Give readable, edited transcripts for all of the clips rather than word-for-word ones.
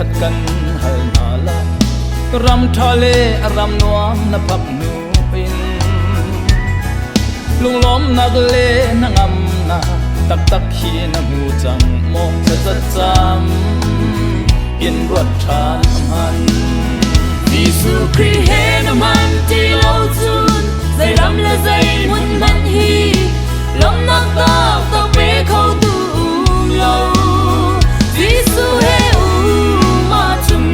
khat kan hal hna la. Ram ṭha le ram nuam na phak hnu in lunglawmnak le hnangamnak taktak hi na hmu cang maw? Thlacam in ruat ṭhan hman. Jesuh Khrih he na hman ti lo cun zei ram le zei hmun hmanh hi lawmhnak taktak pe kho tu um lo. Jesuh he um ahcun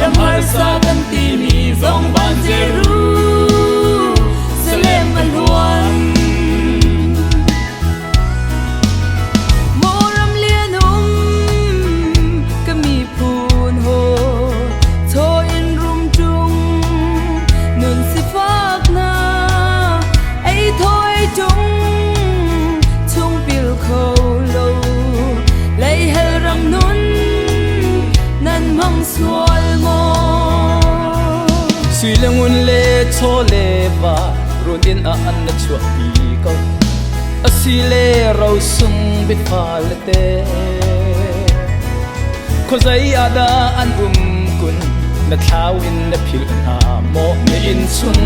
ram harsa kan timi zong van Jerusalem a hluan. Maw ram lian um ka miphun hawi chaw in rum ṭung nun sifak hna ei thawi ṭung chung pil kho lo lei hel ram nun nan hmang sual maw? Sui le ngun le chaw le va run inn ah an na chuahpi ko. Asile rosung biafale te khuazei ah dah an um kun na thlau in na philh hna maw na inn chung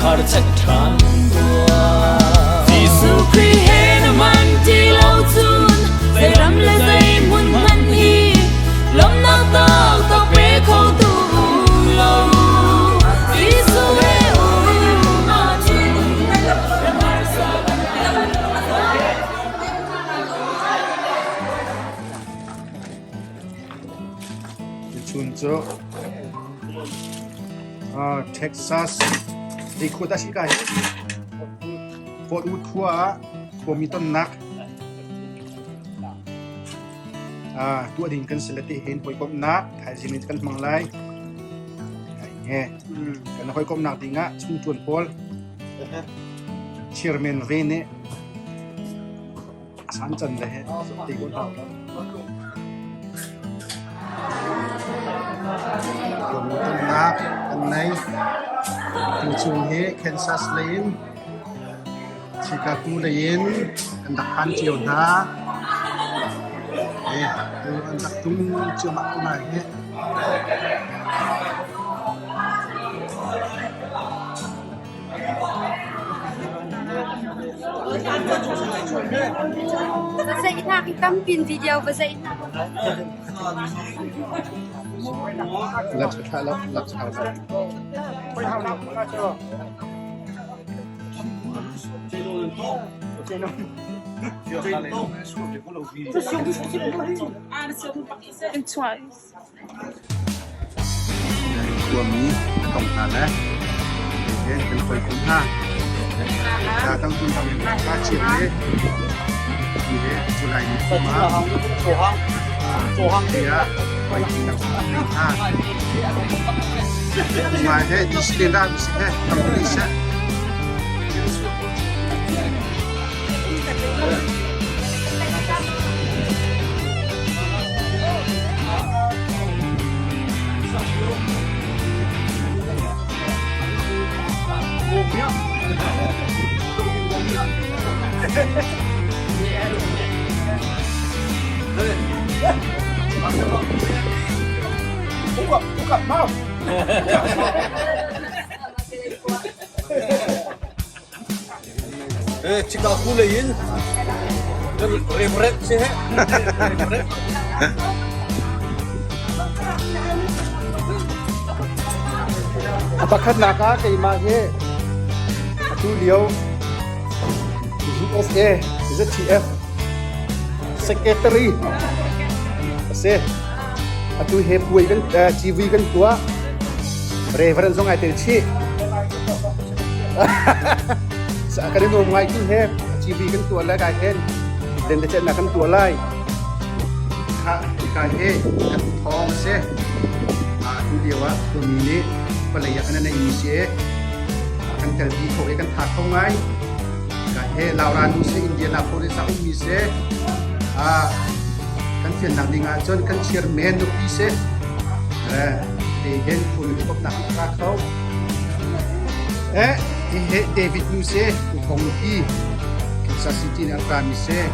khar chet ṭhan tuah. Jesuh Khrih he na man ti lo cun zei ram le zei hmun hmanh hi lawmhnak taktak pe kho tu um lo. Jesuh he um ahcun ram harsa kan Chun cu Texas zei khua dah si ka hi? Fort Wood khua ah khuami tonnak tuah ding kan si le ti hin hawikomhnak thaizing in kan hmang lai. He kan hawikomhnak ding ah chungṭuan pawl chairman ve nih a san can le he ti ko hna. Khuami tonnak kan nei. Tuchung hi Kansas lei in Chicago lei in an rak phan cio hna. Tu an rak tlung cuahmah ko hna hi. Va zeih hna khi tampin video va zeih hna. Lak thla lak lak Khuami ka tong hna le he kan hawikom hna. Ka tang tun tang ka chiat le ti le July ni thum ah tiah hawi nak nei hna. Mai he DC len ra si he tam ni seh. Chicago lei in kan remrep si he. Remrep. A pakhatnak ah keimah hi atu lio USA ZTF Secretary a si. Atu he puai kan CV kan tuah. Reverend zong ai tel chih. Kan i nuam ngai tu he TV kan tuah lai kai hen lentecelhnak kan tuah lai. Kha ka he kan thawng a si. Tu lio ah khuami nih palei ah kan nei mi si kan telpi kho i kan tha kho ngai. Ka he Laura nu si Indianapolis ah ummi si. Kan fiannak ding ah cun kan chairman nupi si. Te hen khuami kopnak an ra kho. Hihi David nu si, Uthong nupi, Kansas City in an rami si.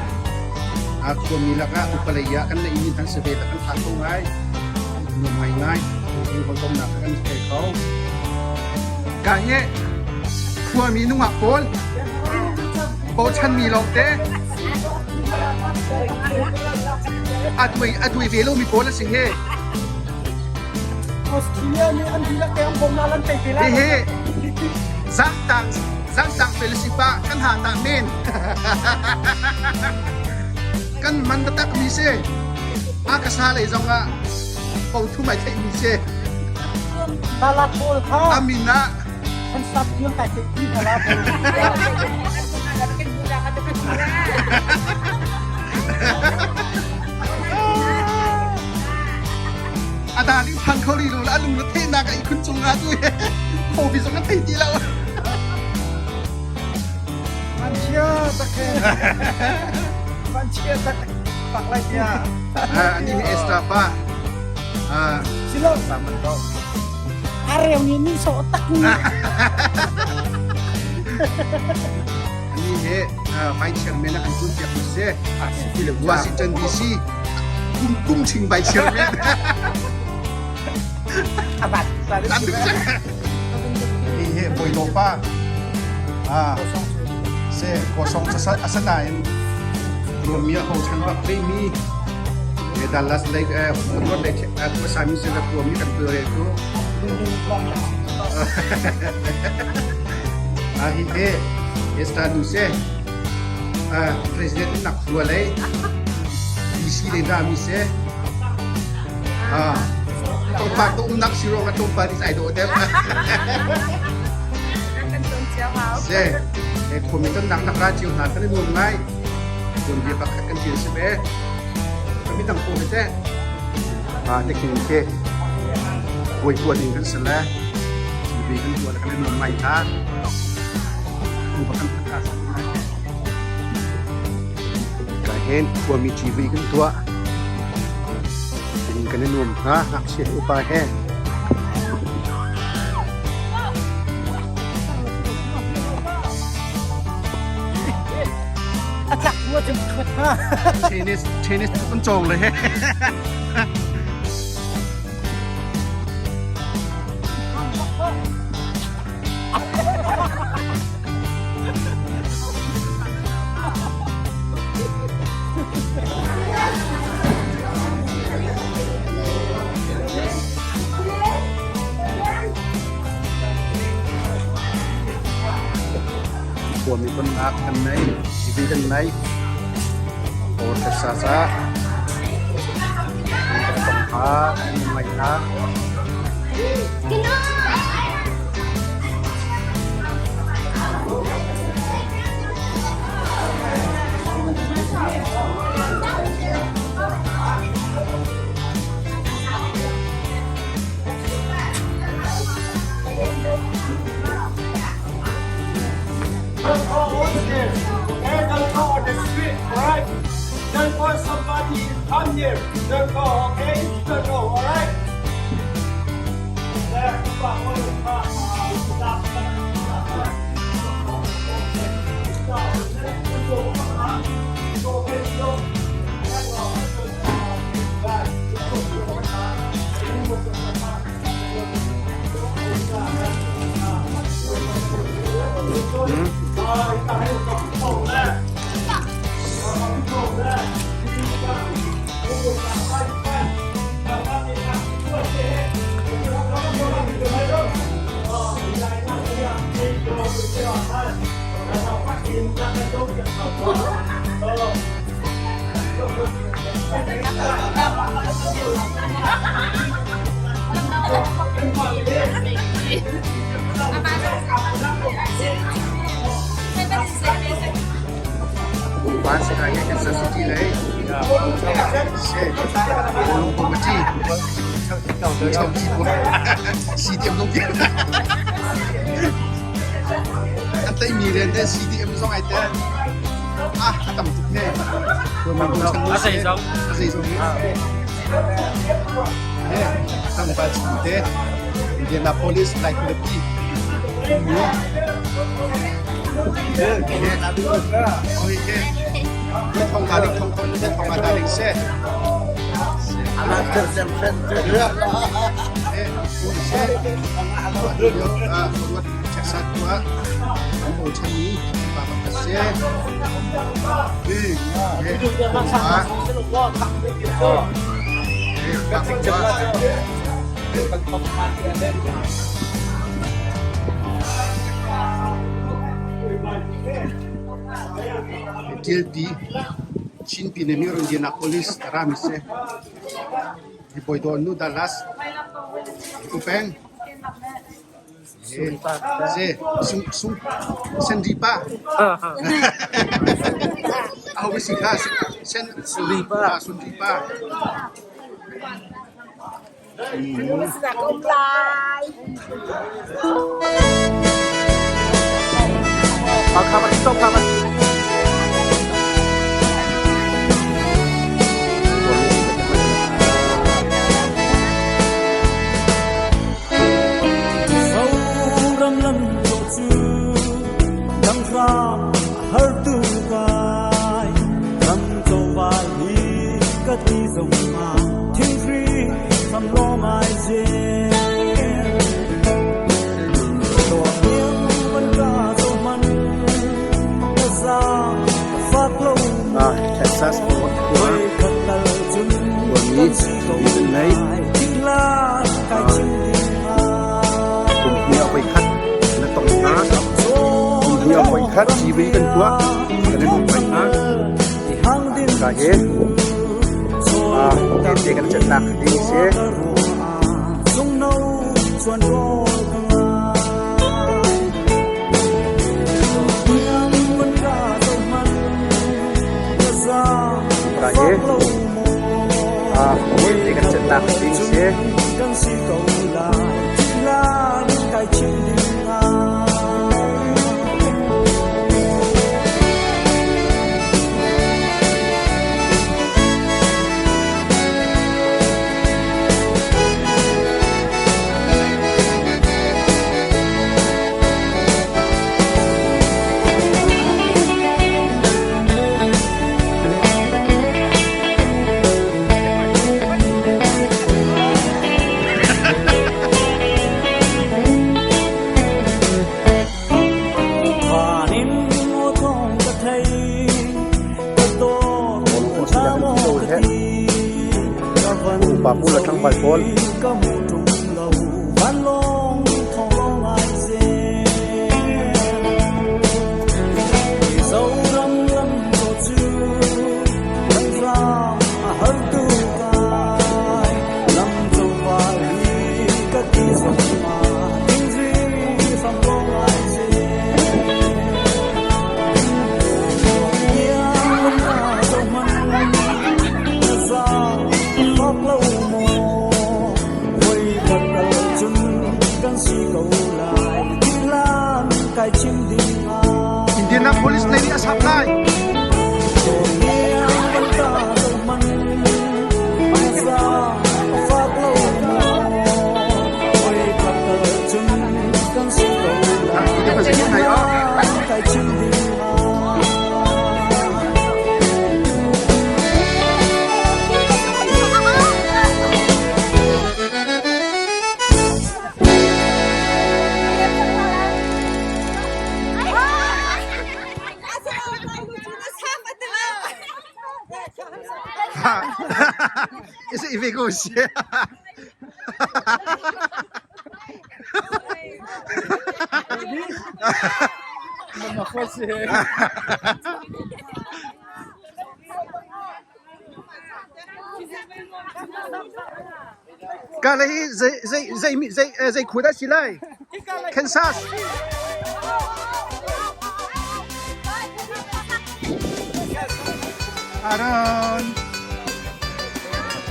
Khuami lakah upa lei ah kan neihmi hna si ve kan tha kho ngai. Nuam ngaingai. Hawikomnak kan thei kho. Ka hi khuami nungak pawl bochanmi lawngte a duai ve lomi pawl a si hi. Australia nih an dihlak te an bawm la lan tei te lai. Hihi zangtang zangtang fel si pa kan ha ta men. Kan man taktak mi si. A ka sa lei zong ah po thu mai theih mi si. Talat pawl kha Amin ah an sap tiang kai theih ti hna la. A darling phan kho rih lo la a lung na theihnak a ihkhun cung ah tu phobi zong a thei ti lo. Vanchia tak he. Vanchia tak pak lai tia. Ani hi Esther pa. Silo. Areu ni ni so tak ni. Ani he vice chairman an tun piak mi si. Washington DC kum kum ching vice chairman. Abat. Ani he boilo pa. Se ko song sa asanain Romia ho chan bak ve mi Dallas lake Fort Lake sami se la mi kan re tu. Hi he Esther Duse President nak khua lei DC le da mi se tongpa to umnak siro ka tongpa ni sai do te se e khomi ton nak nak ra chiu hna kan nuam ngai don bia pakhat kan tial si be kami tang ko te a te king ke koi tua ding kan sele bi kan tua kan nuam ngai ta tu ba kan ka ka hen khuami TV kan tua in kan nuam hna ngakchia upa he. Tennis tennis kan cawng le he. Khuami tonnak kan nei, TV kan nei. Orchestra ca kan tong kha kan ngai hna. Don't call over there. Okay, don't call on the street, alright? Don't call somebody come here. Don't call, okay? Don't go, alright? Ban se kai Kansas City lei se lungpumati CDM zong ti a tei mi rian te CDM zong ai te ah a tam tuk ne A zei zong. A zei zong ne tam pa chung te Indianapolis like khualipi mu. Thong nga ding thong thong thong nga ta ding se. Ṭilpi Chin Pyine nih Indianapolis a rami si. Hi Bawi nu Dallas u peng si sung sung Sandy pa aho si kha Sen Suri pa. Suri pa. Zoram lam dawh cu dang hram har tu kai ram coval hi ka ti zong ma thingri sam lo ngai je Texas khua khuami ti nei kum hnih a voi khat na tong hna. Kum hnih a voi khat TV kan tuah kan in um hna. Ka he te kan chatnak ding si. Ka he te kan chatnak ding si. Upa pawl le tlangval pawl. Indianapolis lei nih a sap lai. Is it if it goes? Ka le hi zei zei zei zei zei khua dah si lai? Kansas. Aaron.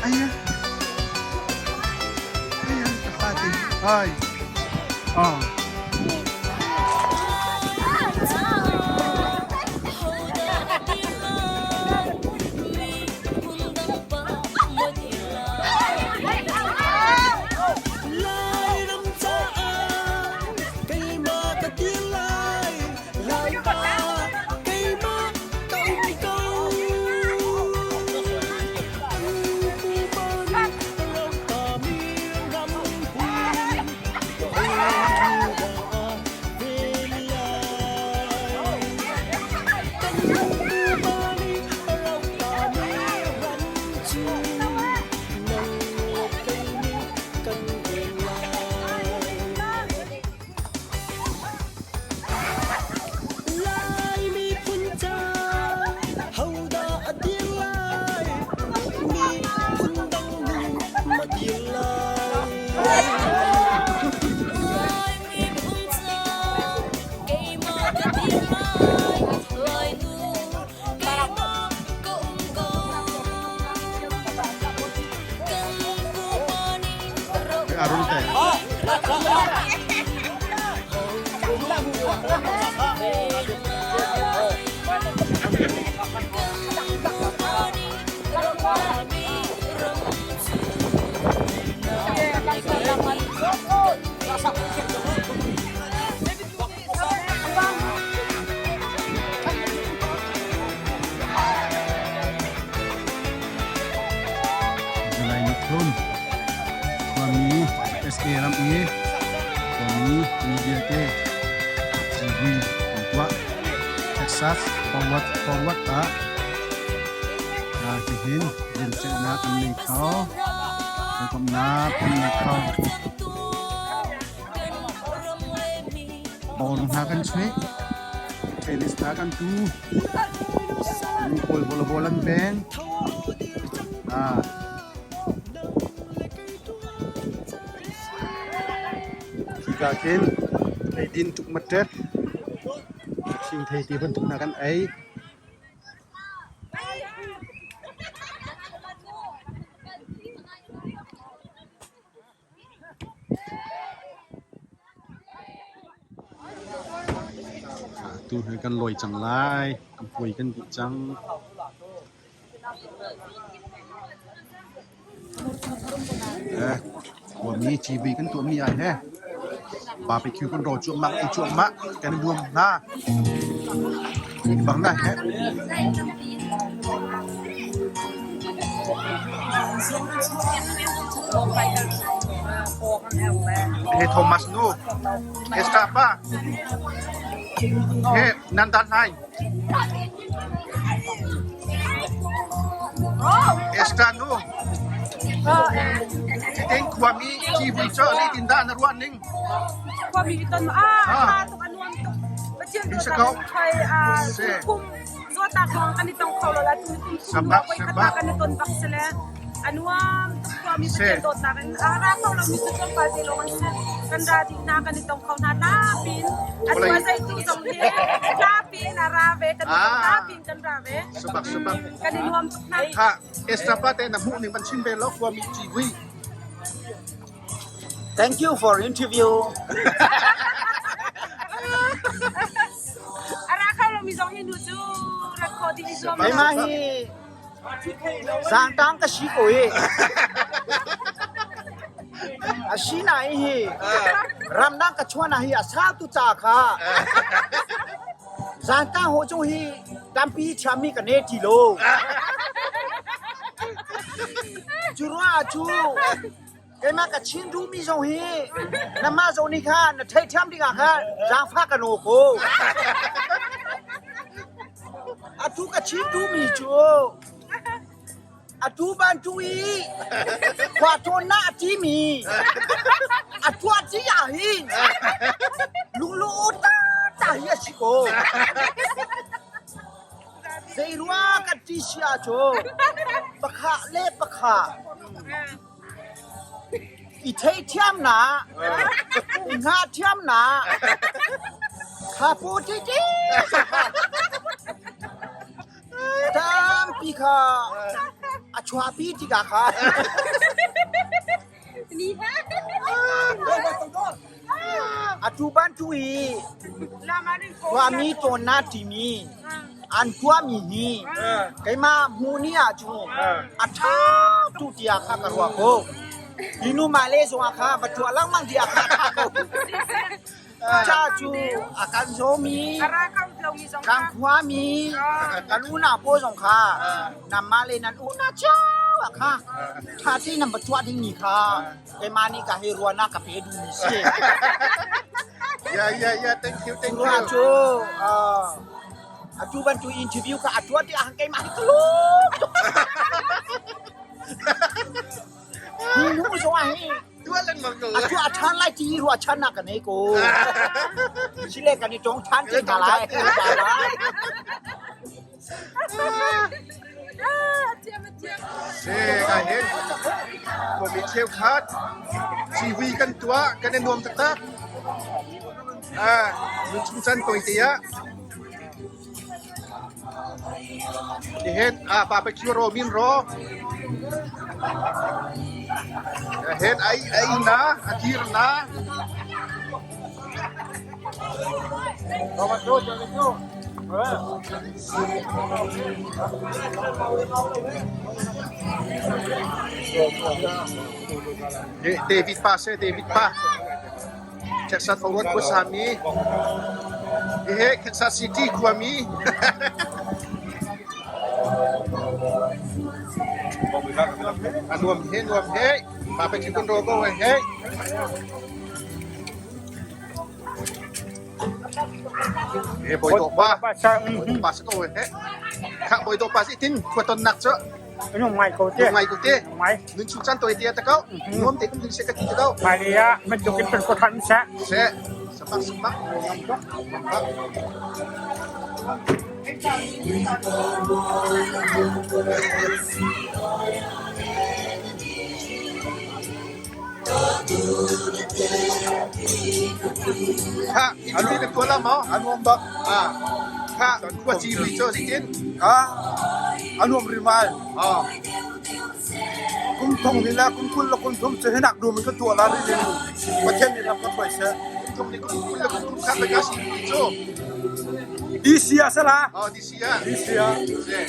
Ayah. Ayah, kapati. Hi. Oh. Arun te. July ni thum khuami SA ram i khuami mi vialte civui an tuah. Texas forward forward ah hihin riancelhnak an nei kho. Hawikomhnak an nei kho. Bawlung hna kan chuih. Tennis hna kan tu. Nu pawl volleyball an veng. Hika khin eidin tuk-maṭet, thingthei ti bantuk hna kan ei. Tu hi kan lawi cang lai. Kan puai kan dih cang. Khuami civui kan tuahmi ah he barbecue kan rawl cuahmah ei cuahmah kan i nuam hna. Bang na he. He Thomas nu Esther pa he nan dan hai Esther nu Citeng khuami civui cu zeitindah na ruah ning? Khuami ton ah tuk a nuam tuk. Pathian dawtnak in khoi kum zawtnak ruang kan i tong kho lo la tu kum thum voi khat kan i ton bak si le a nuam tuk khuami Pathian dawtnak in a ra kho lomi cu tlawmpal te lawng an si. Kan ra dih hna kan i tong kho hna tlapin atu a zeitu zong hi tlapin a ra ve kan i tong tlapin kan ra ve. Sabak sabak. Kan i nuam tuk hna. Kha Esther te na hmuh ning van chim ve law khuami civui. Thank you for interview. A ra kho lomi zong hi nu cu rat khawh ding i zuam. Keimah hi zaangtang ka si ko hi. A si nain hi ramdang ka chuan ah hi a sau tu ca kha zaangtang ho cung hi tampi thiammi ka ne ti lo. Cu ruang ah cu keimah ka chin duhmi zong hi nangmah zong nih khan na theihthiam dingah khan zaangfah ka nawl ko. Atu ka chin duhmi cu atu bantuk i khua ṭawnnak a ṭimi a tuah ci ah hin lunglu ta hi a si ko. Zeiruang kan ṭi si ahcun pakha le pakha i theithiamnak, i hngahthiamnak kha pu ṭiṭi tampi kha a chuahpi tikah khan Atu bantuk i khuami tawnnak timi an tuahmi hi keimah hmuh ni ahcun a ṭha tuk tiah kha ka ruah ko. Hi nu mah le zongah kha va tuah lengmang dih ah kha a ṭha ko. Ca cu a kan zawmi, kan khuami, kan unau pawl zong kha nanmah le nan unau cio ah kha ṭha tein nan va tuah dingmi kha keimah nih ka hei ruahnak ka pe duhmi si. Yeah, yeah, yeah. Thank you, thank you. Ruah cu atu bantuk interview kha a tuah tiah keimah hi ka lung tuk. Hi nu zong ah hi Tuah lengmang ko. Atu a ṭhan lai ti ruahchannak ka nei ko. Sile kan i tong ṭhan te hna lai. Se ka hin khuami cheukhat civui kan tuah kan i nuam taktak. Ah, nunchung can tawi te ah Nihin ah barbecue ro min ro. Hen ai ai na a dir na. David pa si David pa. Texas Forward khuasami. Hihi Kansas City khuami. A nuam he nuam he. Pa pe kun ro ko he. He boi to pa. Pa sa ko he. Kha boi to pa si tin khua ton nak cho. Nung ngai ko te. Nung ngai ko te. Ngai. Nun chung chan toi te ta ko. Nuam te kum ding se ka ti ta ko. Mai le ya man tuk in ton ko than sa. Se. Sapak sapak. Sapak. Ha, anu kan tua la maw? Anuam bak. Ah. Ha, khua ci ri cho si tin. Ha. Anuam rimal. Ah. Kum thong ni la kum kul la kum thum che hinak dum ka tua la ri ri. Pathian ni lam ka thoi se. Kum thong ni kum kul la kum thum kha ka ka si ri cho. DC asala. Oh, DC ah. DC ah. Se.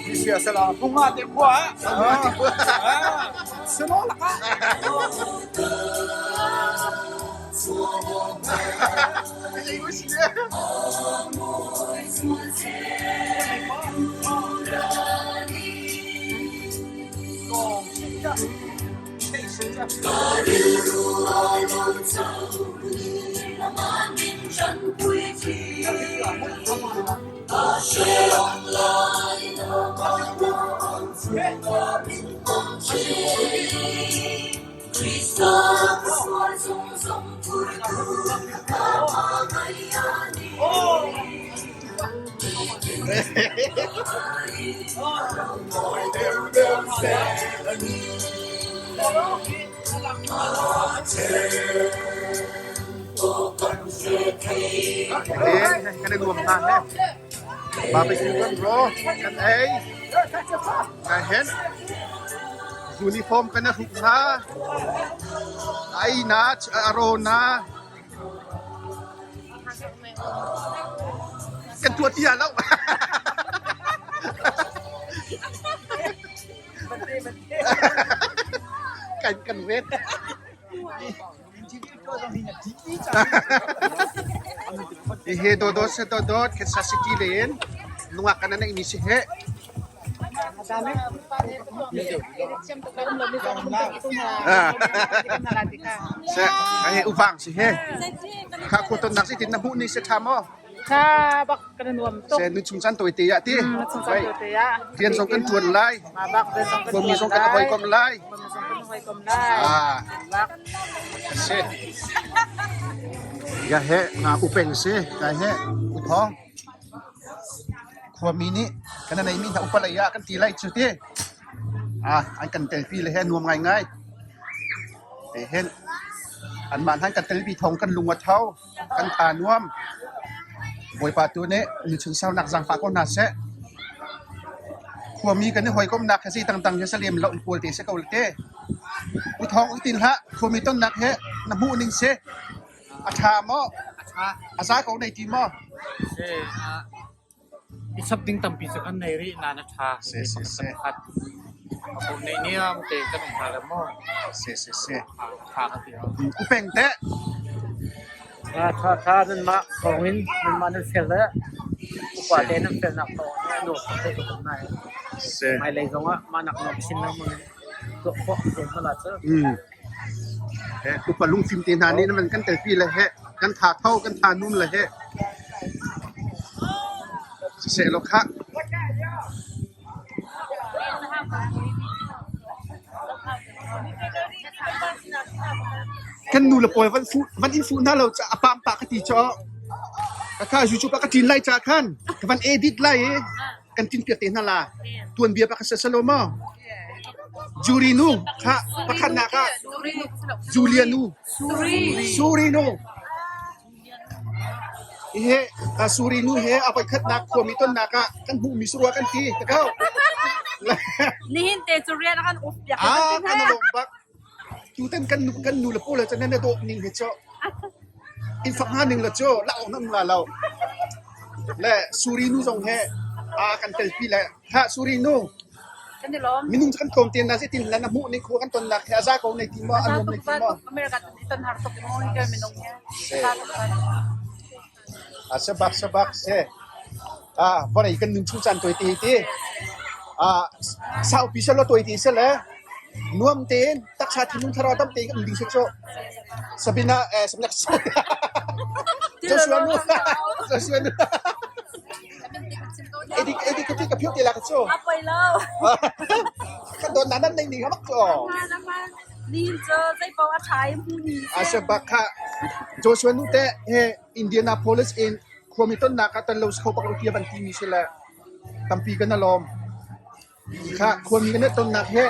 DC asala. Bunga te khua. Bunga te khua. Sino la ka. Kan i nuam hna he. Barbecue kan ro, kan ei. Ka hen. Uniform kan i hruk hna. Ai na, a ro na. Kan tuah ti lo. Kan kan ret. Hihi dawdawt si dawdawt Kansas City lei in nungak kan na ini si he. Se ai uvang si he. Kha khu ton nak si tin na hmuh ni se tha maw? Kha bak kan nuam tuk. Se nu chung chan toi te ya ti. Nu chung chan toi te ya. Rian zong kan tuan lai. Ma bak rian zong kan Khuami zong kan hawikom lai. Khuami zong kan hawikom lai. Ah. Bak. Se. Ya he nga upeng se kai he uthong. Khuami nih kan nei mi hna upalai ah kan ti lai chu ti. Ah an kan telpi le he nuam ngai ngai. Te hen an man han kan telpi thong kan lung a tho. Kan tha nuam. Bawipa tu nih michung saunak zaangfah ko hna seh. Khuami kan i hawikomhnak he zei tangtang he salem lo in kawl te si ko te. U thawng u tin hlah. Khuami tonnak he na hmuh ning si. A ṭha maw? A za ko nei ti maw? Si, i chap ding tampi cu kan nei rih nain a ṭha. Si, si, si. Pakhat. A kum nei niam te kan um hna le maw? Si, si, si. A ṭha ka ti. U peng teh. Ṭha ṭha nanmah thawngin nanmah nan fel le upa te nan felnak thawngin a nuam tuk te tuk nai. Si. Hmailei zongah mah nak nuam chin lengmang in tuah khawh zuam hna la cu. Upa lungfim te hna nih nan kan telpi le he kan tha tho kan tha nun le he siseh law khah. Kan nu le pawl van fuh van in fuh hna lo ca a pam pa ka ti cho. Ka kha YouTube ah ka ṭin lai ca khan ka van edit lai i kan tin piak te hna la. Tuan bia pa ka sasalo maw? Jury nu kha pakhatnak ah Julia nu Suri nu He Suri nu he a voikhatnak khuami tonnak ah kan hmuhmi surua kan ti takau. Nihin te cu rian a kan off piak. Ah, kan lawm bak. Tutan kan nu kan nu le pawl cu nan dawh ning hi cu in fak hnga ning le cu la awk nam la lo. Le Suri nu zong he a kan telpi le ha Suri nu Kan i lawm. Minung cu kan tlawm te na zeitin na hmuh ning khua kan tonnak he a za ko nei ti maw a nuam nei ti maw? America ton har tuk i maw hi minung he. A sabak sabak se. Ah vawlei kan nun chung caan tawi te ti. Ah saupi se lo tawi ti se le nuam tein taksa thinlung thlarau dam tein um ding se cu. Sabina eh Sabina Joshua nu Joshua nu Edik edik ka ka phiu te la ka cu. A poi lo. Kan don na nan nei ning ha bak cu. Nihin cu zeipaoh a ṭha i hmu ni A sabak kha Joshua nu te he Indianapolis in khuami tonnak ah tan lo si kho bak lo tiah van timi si le tampi kan i lawm. Kha khuami kan i tonnak he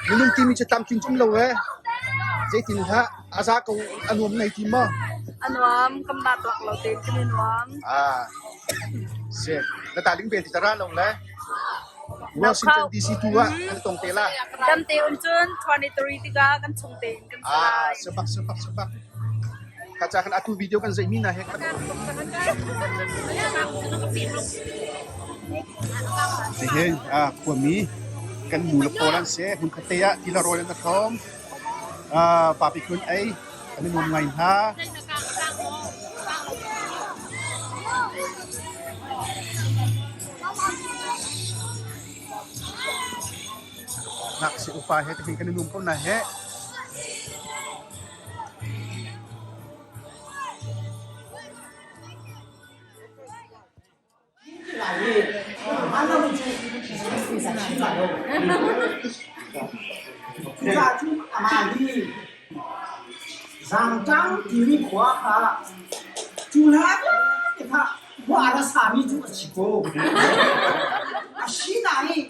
minung timi cu tlamtling cum lo ee. Zeitin hlah a za ko a nuam nei ti maw? A nuam, kan mah tuak lo tein kan i nuam. Ah, si. Na taling bel ti tara long le. Washington DC tu ah kan tong te la. Dam te um cun 23 tikah kan chung tein kan si Ah, lai. sabak sabak sabak. Ka ca kan atu video kan zeimi na he kan Hihi ah khuami kan nu le pawl an si. Hmunkhat te ah ti le rawl an i hrawm. Ah barbecue an ei. Kan i nuam ngai hna. Ngakchia upa he tihin kan i nuam ko na he. Zangtang timi khua kha cu hla vialte kha khua a ra sami cu a si ko. Asinain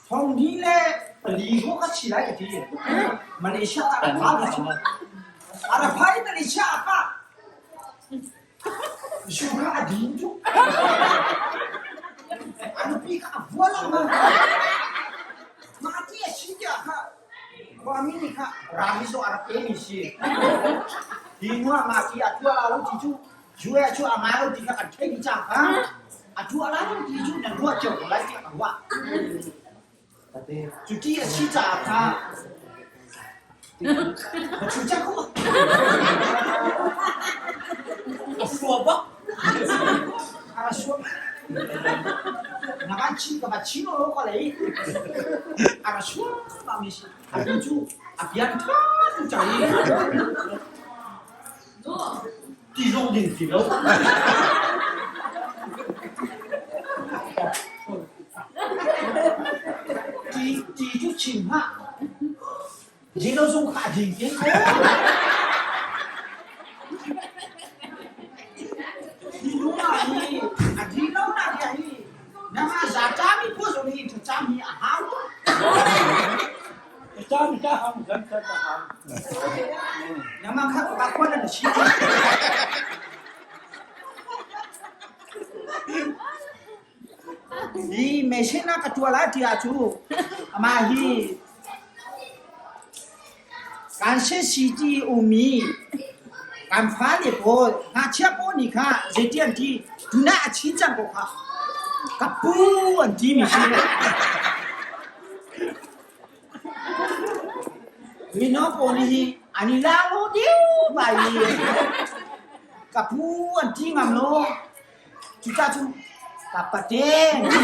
thongni le pali ko ka si lai ka ti. Malaysia ah a ra pha. A ra phai Malaysia ah ka Zu kha a din tuk. A nupi kha a vua lengmang. Mah ti a si tiah kha khuami nih kha rami zong a rak pemi si. Hi hnu ah mah ti a tuah la lo ti cu zu eh cu a ngai lo ti kha kan theih dih cang kha. A tuah la lo ti cu nan ruah cio ko lai tiah ka ruah. Cu ti a si caah kha ka chu cang ko. A sua bak. A sua. Na kan chin ka va chin lo ko lei. A ra sua ba mi si. A tu cu a pian tha tu chai. Ti zong ding ti lo. Ti ti cu chim hlah. Zino zung kha a ding te ko. Hi nu ah hi a di lo nak ya hi nangah za cami phu zong hi thlacam hi a hau tuk. Cam ka hang zan ka hang. Nangmah kha ka khuan an si. Hi machine ah ka ṭual ah tiah cu amah hi Kansas City ummi kan fale pawl ngakchia pawl nih kha zeiti an ti tunah a chin cang ko kha ka pu an timi si. Mino pawl nih hi an i la lo deuh bai i ka pu an ti ngam lo. Cucaah cun ka pate an ti.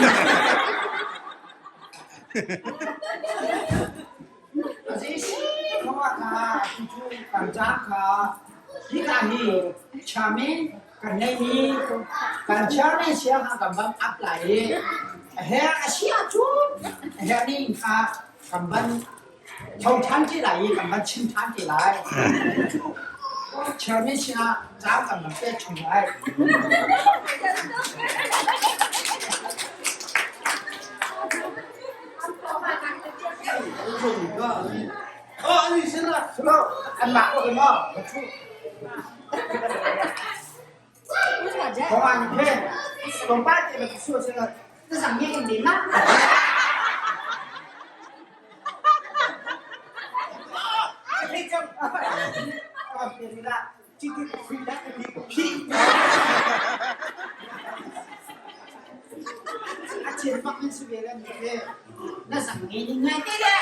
Zeisih kha cucu kan ca kha hika hi chairman kan ngeihmi kan chairman siang kha kan van ap lai i a herh a si ahcun a herh ning kha kan van tho ṭhan te lai i kan van chim ṭhan te lai. Chairman sinah ca kan van pek chung lai. Ka zang nge in ma. A chian bak in si ve le ni ve. Na zang nge ni ngai te le.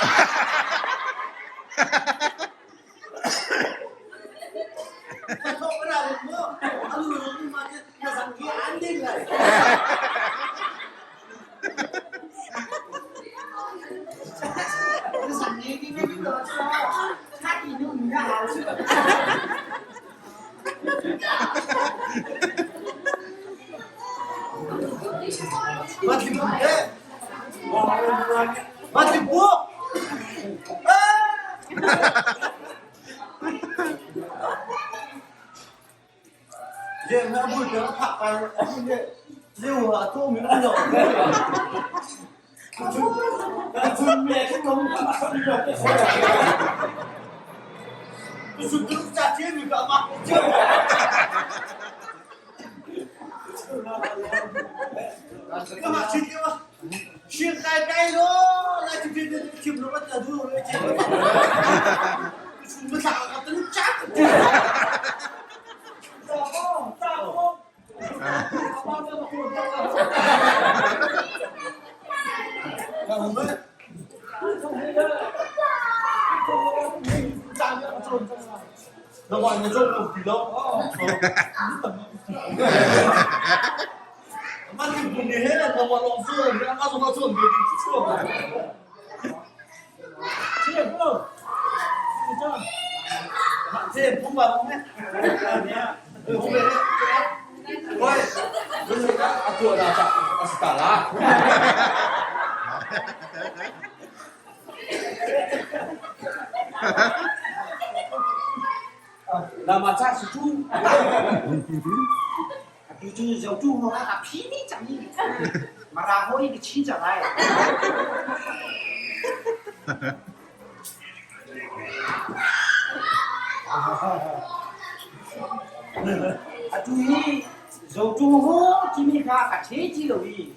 Atu hi zotu ho timi kha ka the ti lo i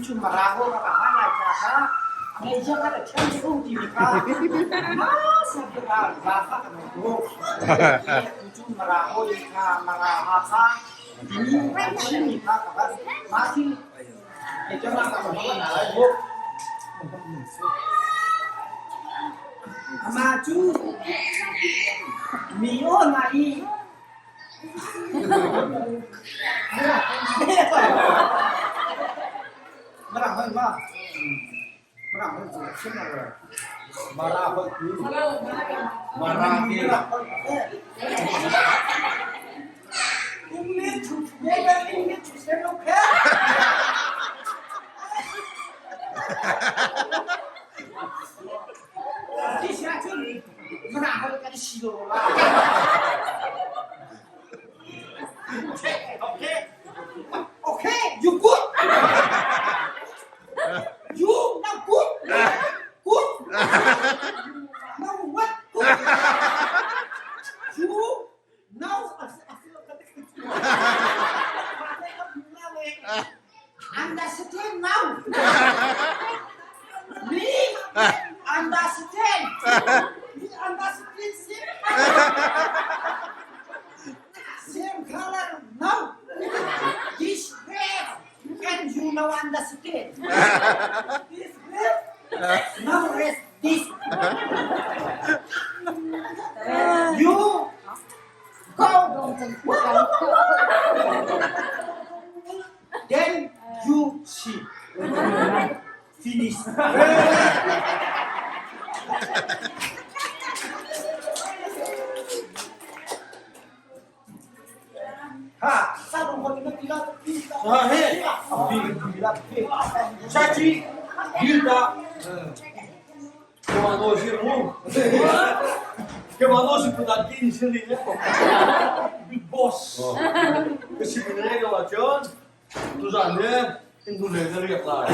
tu mara ho ka ka lai ka kha ngai ja ka thiam chu timi kha ma sa ka ka la fa ka no ko tu chu mara ho ni kha mara ha kha timi chimi kha ka ba ma thi ke cha ma ka ma na lai ho Ama cu mi aw na i Mirang holh ma? Mirang holh cu chim lo le. Mara holh cu Mara ke. Mirang holh English to together English to same okay. Ti si ahcun Mirang holh kan si lo la. Okay. Okay, you good. You now good. Good. Now what? Good. You now Understand now. Me understand. Me understand. Same color now. This red and you now understand. This red now rest this. You go. Then you see. Finish. Ha, Ha he. Chachi Gilda. Kemano sir mu. Kemano si putan kin sili. Big boss. Kasi pinay ka John. Tuzan ne Indonesia riak lai.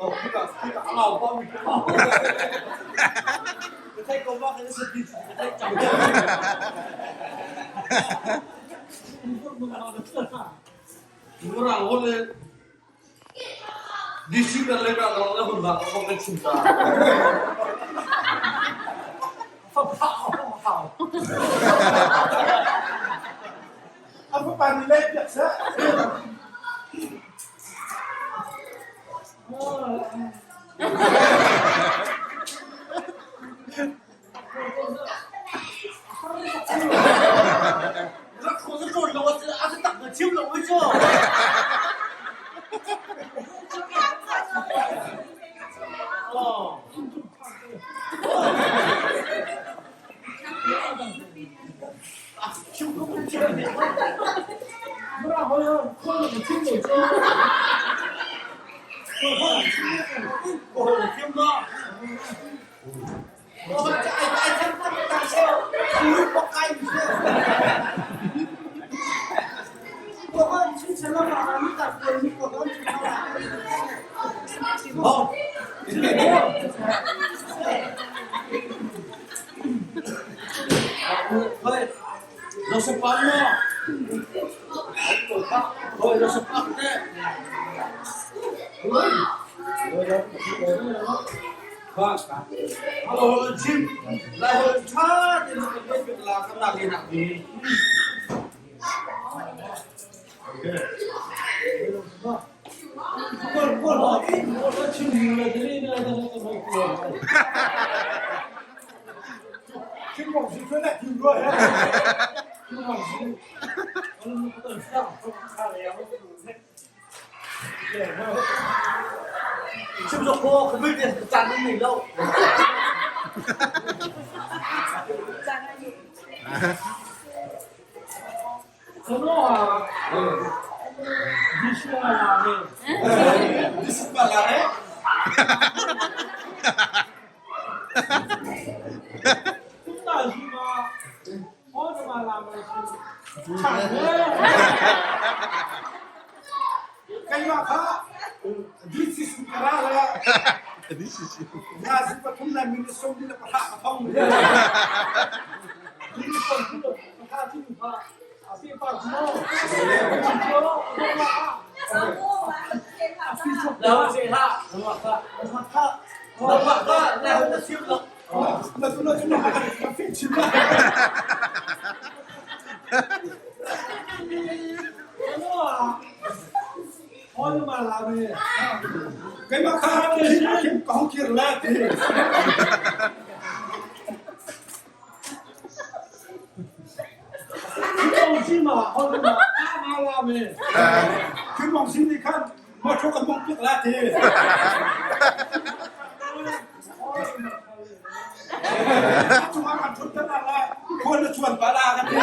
Oh, kita kita angau pa mi. Ka theih ko ma kan sa ti ka theih cang. Murang hol le DC kan le ka lang le hun ba ka kan chim ta. A fapa nih le piak seh. Rak kho na ṭawn lo a ka tak na chim lo oi cu. Keimah kha DCC ka ra le Nazi pathum le minute sawm le pahra ka thong. Keimah kha ka hung kir le ti. Khi mong sin nih khan motor kan mong piak la ti. Cungah kan ṭhut tan ah le khual na chuan pa la kan ti.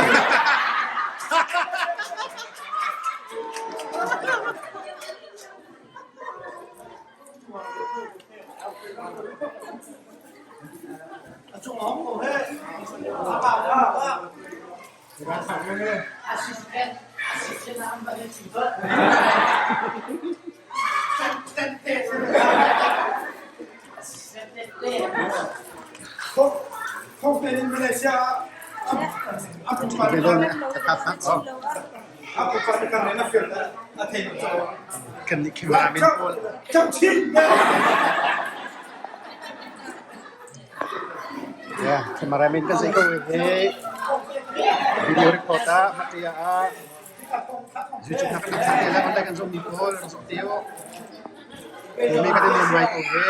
Thong in Malaysia ah a Kan nih cameraman pawl. Yeah, cameraman kan si ko he. Video record ah matia ah YouTube na kan thang la kan kan zom mi pawl kan zom teo. Mi kan in mai ko he.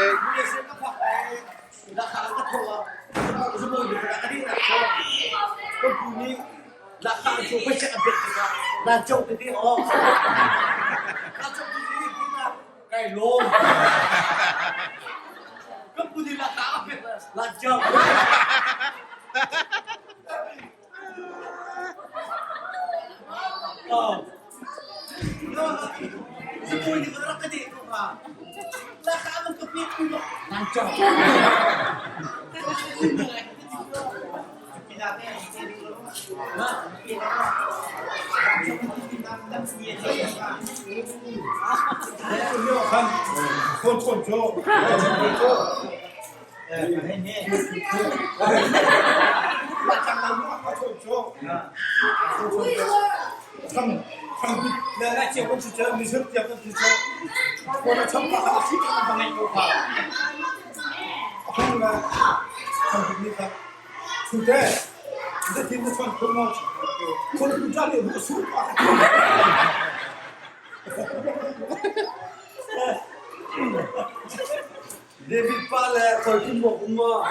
David pa le Kawlkim bawk um maw?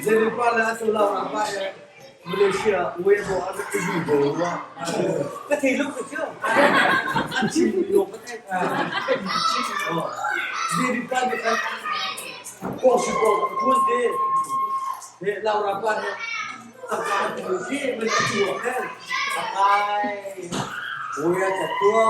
David pa le atu Laura pa le Malaysia Weibo ah ka zu bo rua. Ka thei lo ka cu. An chim lo ka thei. David pa nih khan Kawsi ko kun te. He Laura pa nih tangka an tu khi man a tu khan akai. Wea ta tua.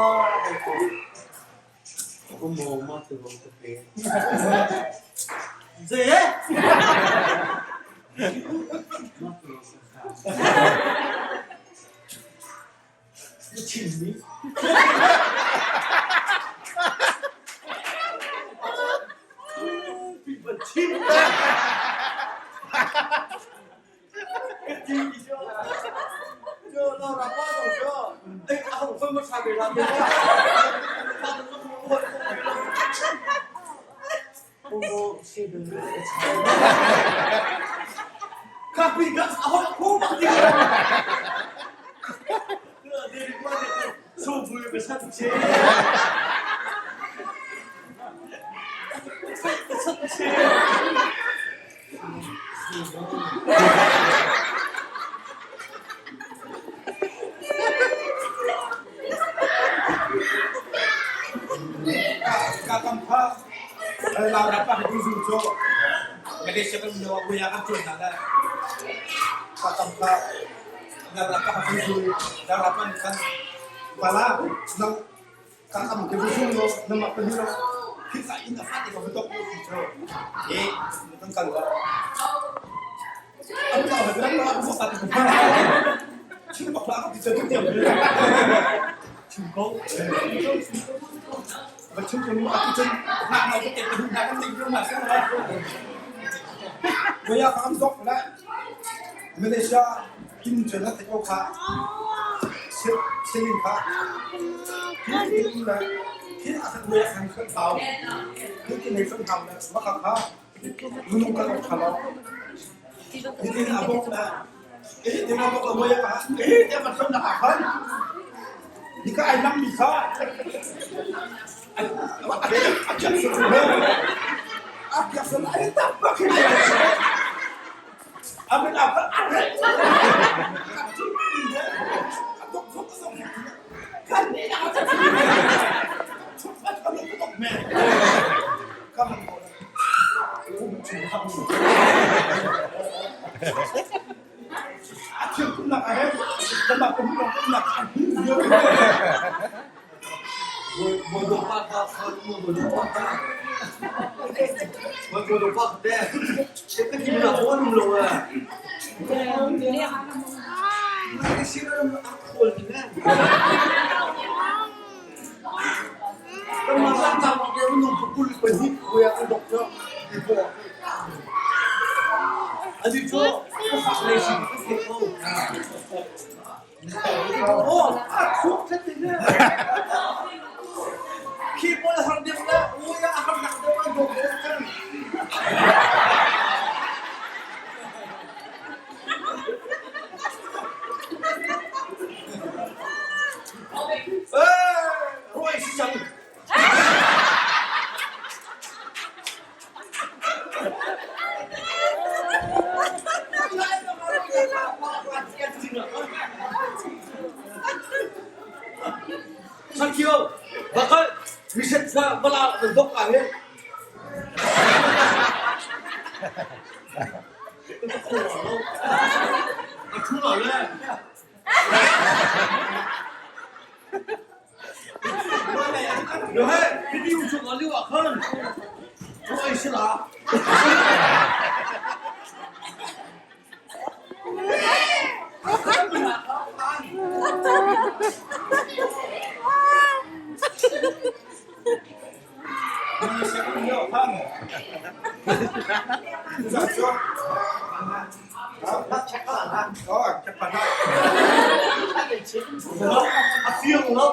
Fiang lo.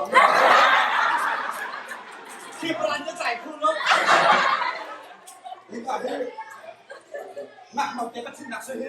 Khi paran na cai kho lo. Hika hi ngakno te ka thinnak si hi.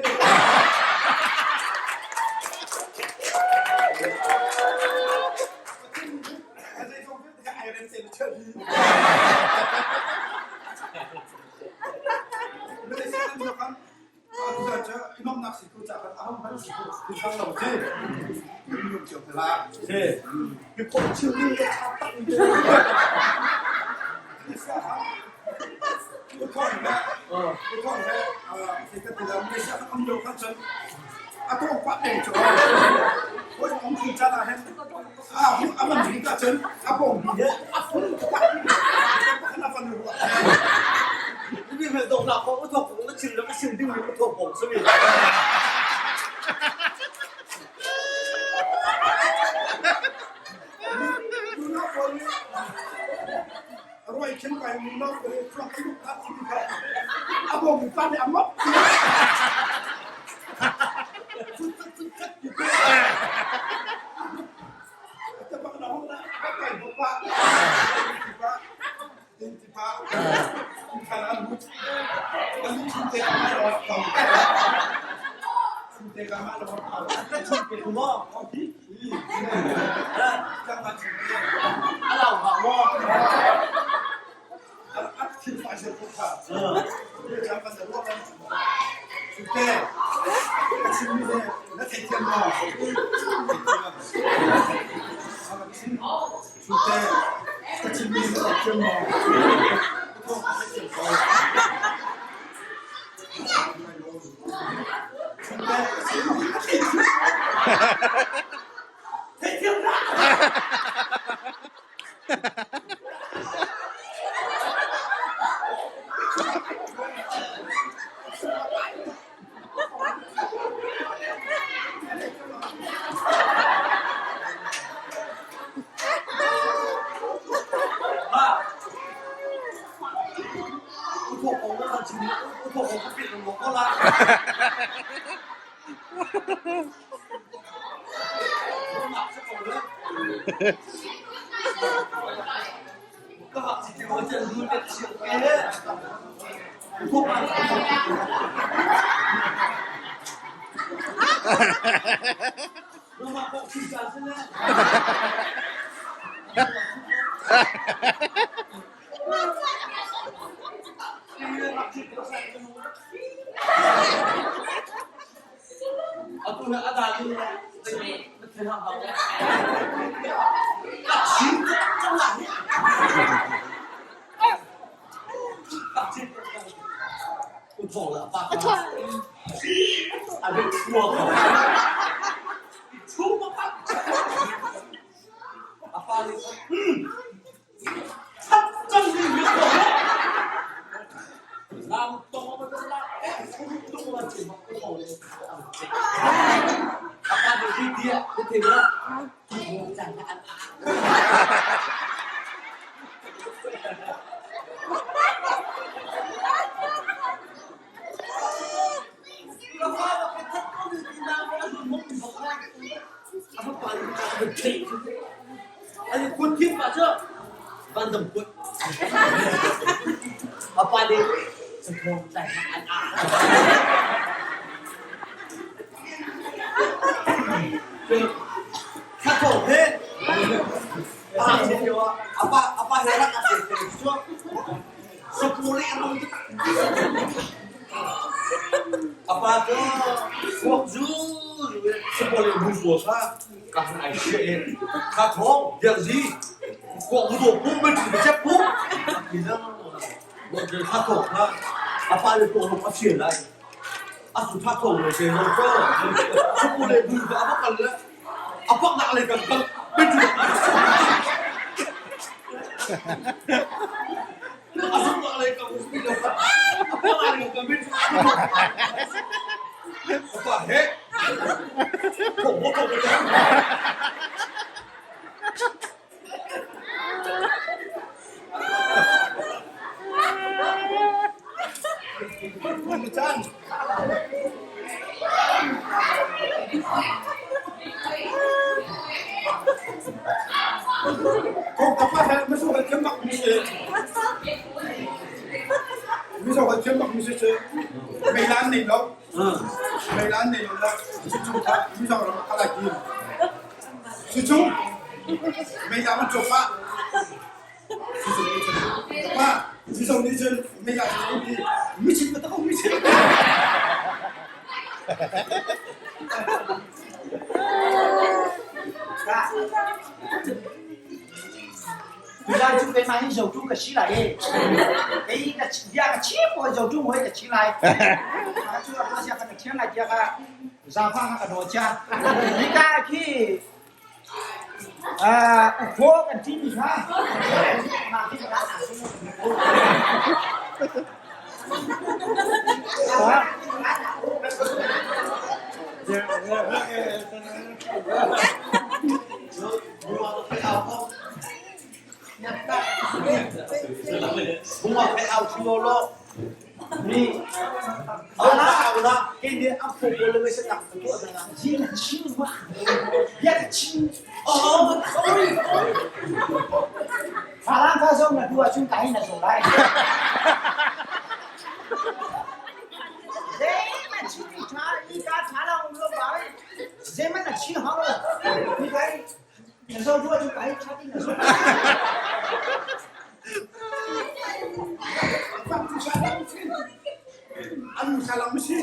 Kong kapa he mizo kan thiam bak mi si. Mizo kan thiam bak mi si cu meilan nei lo. Meilan nei lo la cucu kha Mizo ram ah kal ai tim. Cucu meilan an cawk ah cucu nih cun pa Mizo nih cun meilan cu ti michin ma tak michin. Tuzaan cu keimah hi zotu ka si lai i kei ka bia ka chim maw zotu maw ka chim lai. Ka cu a sia ka thiang lai tiah ka zaangfah kha ka nawl cia. Hika khi ukhaw kan timi kha mah khi ka Falam kha zong na duh ahcun ka hin na zo lai. Zeihmanh chim i ṭha i ka ṭha lo um lo ba zeihmanh na chim hau lo. Mi kai na zo duh ahcun ka hi ṭha tin na zo. An salam si.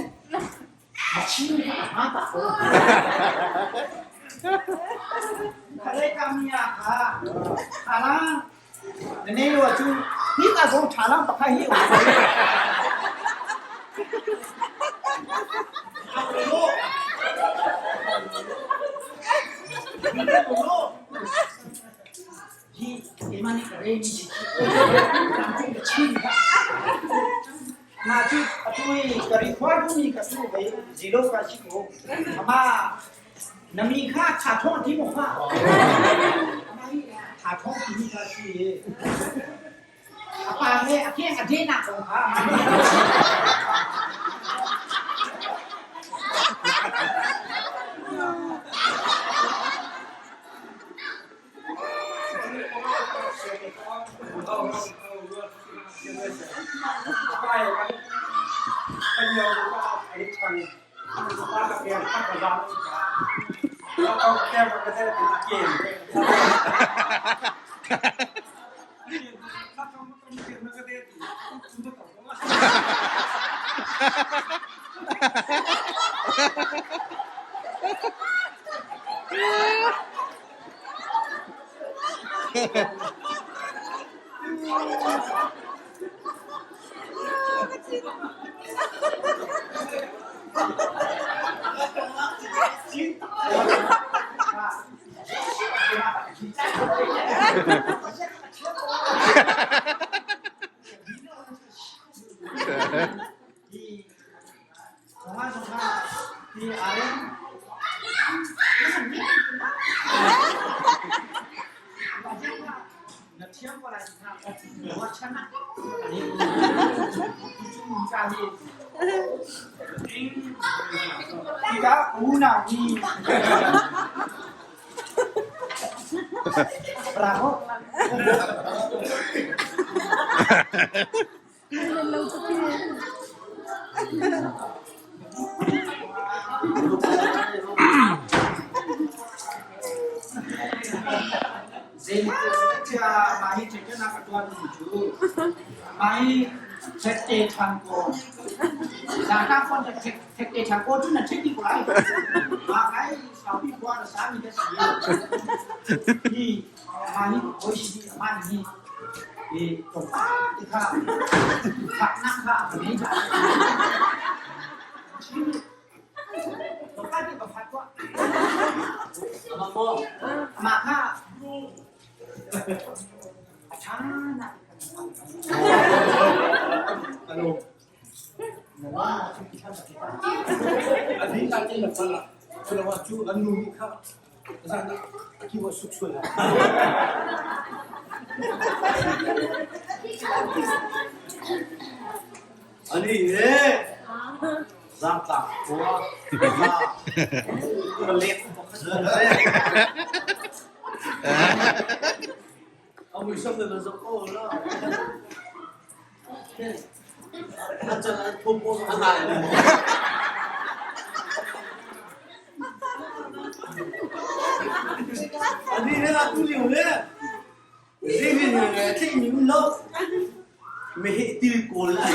Mah cu atu i ka record mi ka su ve zero ka si ko. Ama na mi kha tha thong ti mo kha. Ama hi tha thong ti mi kha si. A pa he a keng a de nak kong kha. Bravo. Zeicahtiah mah hi ṭhekṭhenak a tuahmi cu mah hi ṭhekte ṭhan kaw zaangkah fawn ṭhekte ṭhan kaw cu na ṭhek dih ko lai. Mah kai saupi khua na sami ka si. Hi mah hi hawi si amah nih hi tlawmpal te kha faknak kha a ngei ṭhan. Tlawmpal te ka fak tuah. Amah kha a ṭha nak. Ani he zaangtlak khua ka lek pakhat. A muisam na zoh ko la. A can an thum ko a ngai. Ani he atu lio le Zeizin le tlaih mi um lo. Meheh til kawl lai.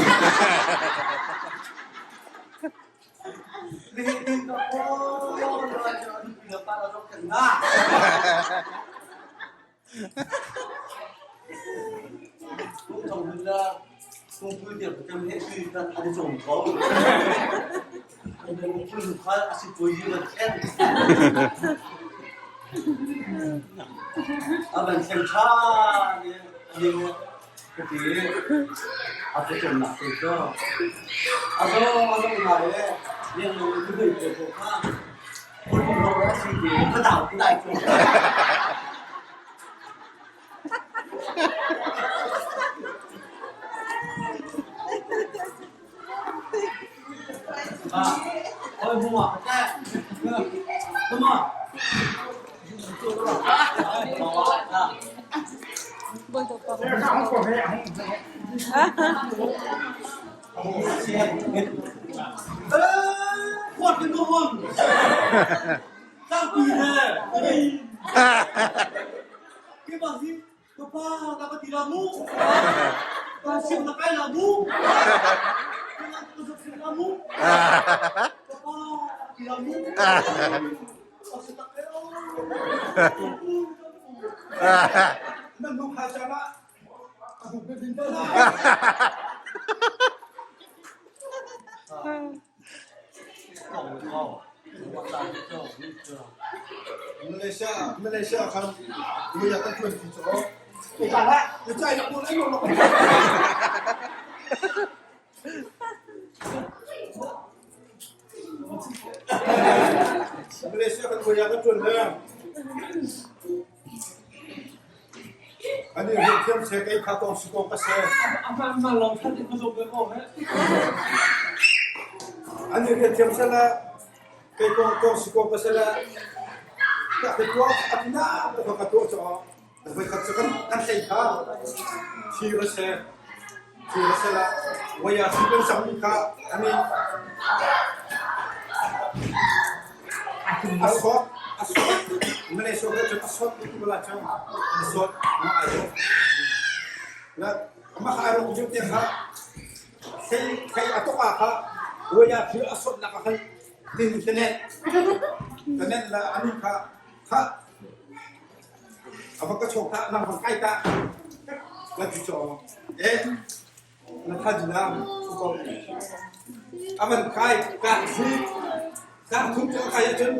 Meheh til ka kawl lai cu a nupi le pa la zok kan na. Kum thong hun la kum pul tiang kan meheh til kan an cawm ko. Kum pul khal a si pui yi kan thlen. A van thleng ṭhan i a ka ti i a pawcawmnak te cu a zaw a zong ngai i liangngan in nuhmei pawl ko kha phun lawng a si ti ka dau ka dai ko. Ôi mua Come on. Quạt cái ngon. Tao quỳ nè. Cái bằng gì? Ka pa, na ka ti la mu. Ka sim na kai la mu. Ka ka zuk sim la mu. Ka pa, ti la mu. Ka si tak e o. Nan hung hai caan ah a hung ka din te la. Malaysia Malaysia khan mui ah kan ṭuan ti cu na cai nak nawl ai lo. Malaysia kan mui ah kan ṭuan le Ani rian thiam seh kei kha kong si kong ka seh. Ani rian thiam seh la kei kong kong si kong ka seh la ka ka tuah atina ka ka tuah cho voi khat cu kan kan hlei kha thir a seh thir a seh la waya si kan sang mi kha ani A sawt, a sawt. Malay sawt ahcun a sawt ti bal ahcun a sawt mah ai rawk. La mah kha ai rawk lio te kha thei thei a tok ah kha waya thil a sawtnak ah khan tin tanet tanet la ani kha kha a va ka chok ta nang va kai ta la ti cho eh Na thaizing a van kai ka thu ka thu cu a kai ahcun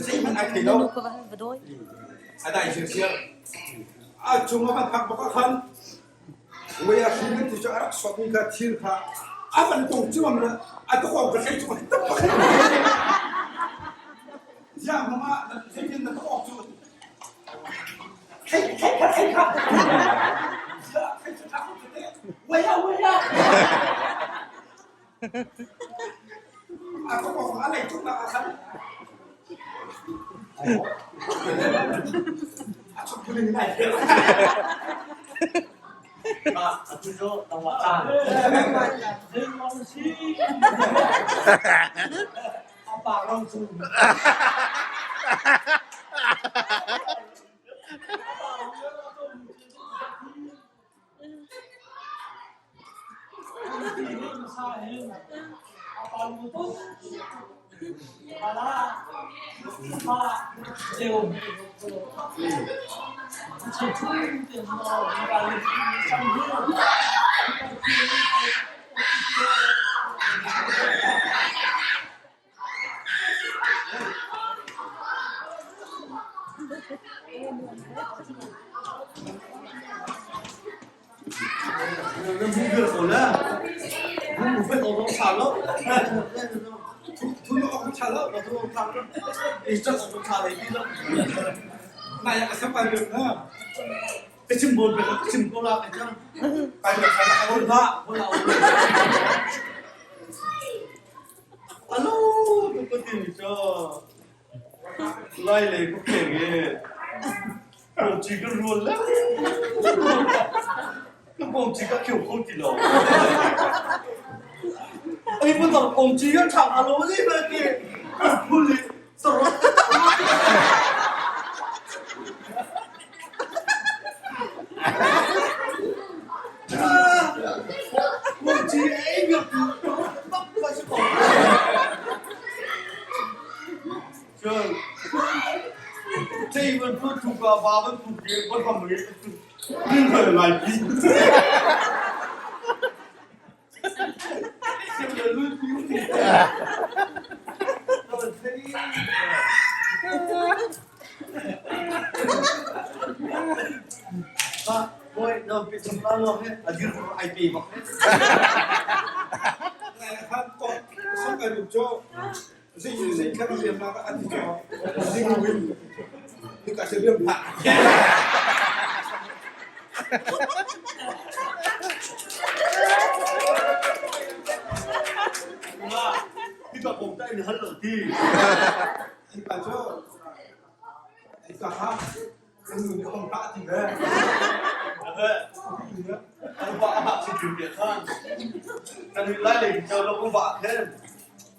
zeihmanh ai thei lo. A dai siarsiar. A cung a van phak bak ah khan voi a hri kan ti cu a rak sawtmi kha thil kha a van tong cuam le a tukawng ka hlei cu tak bak. Ziah mama zeitin na tukawng cu Thei thei kha thei kha. Thei cu tlak te. Waya waya. A ko ko a lei tuk nak ah khan. A chuk kuling nai. Atu cu tangwa caan. A pa rong cu. Na mu bir ko le. Mu fet awk tha lo. Thu na awk tha lo. Thu awk tha lo. I cak awk tha le ti lo. Nai ka sam pai bir na. Ka chim bol pe ka chim ko la ka chang. Pai bir kha na la. Hol la. Alo tu ka ti mi cho. Lai le ku ke ge. Kawngci ka rual le ka kawngci ka khio kho ti lo. Ai bu tang kawngci ka ṭha hnga lo ni ba ti ka phul i sarot. Kawngci ei biak tu bak ka si ko. Cun cei bantuk thuka va bantuk ke va ham ri rin hal ngai pi. Boy, no, pi chung la lo he, a dir ai pe bak he. Khan to sang kai rup cho Zei zei kha riam la an ti cho. Ding win. Ni ka se riam pha. Hi ka kong ta in hal lo ti. Hi pa cho. Hi ka ha. Kan nu nih hong hlah ti ve. An va a si tu ke khan. Kan lai le cho lo ko va khen.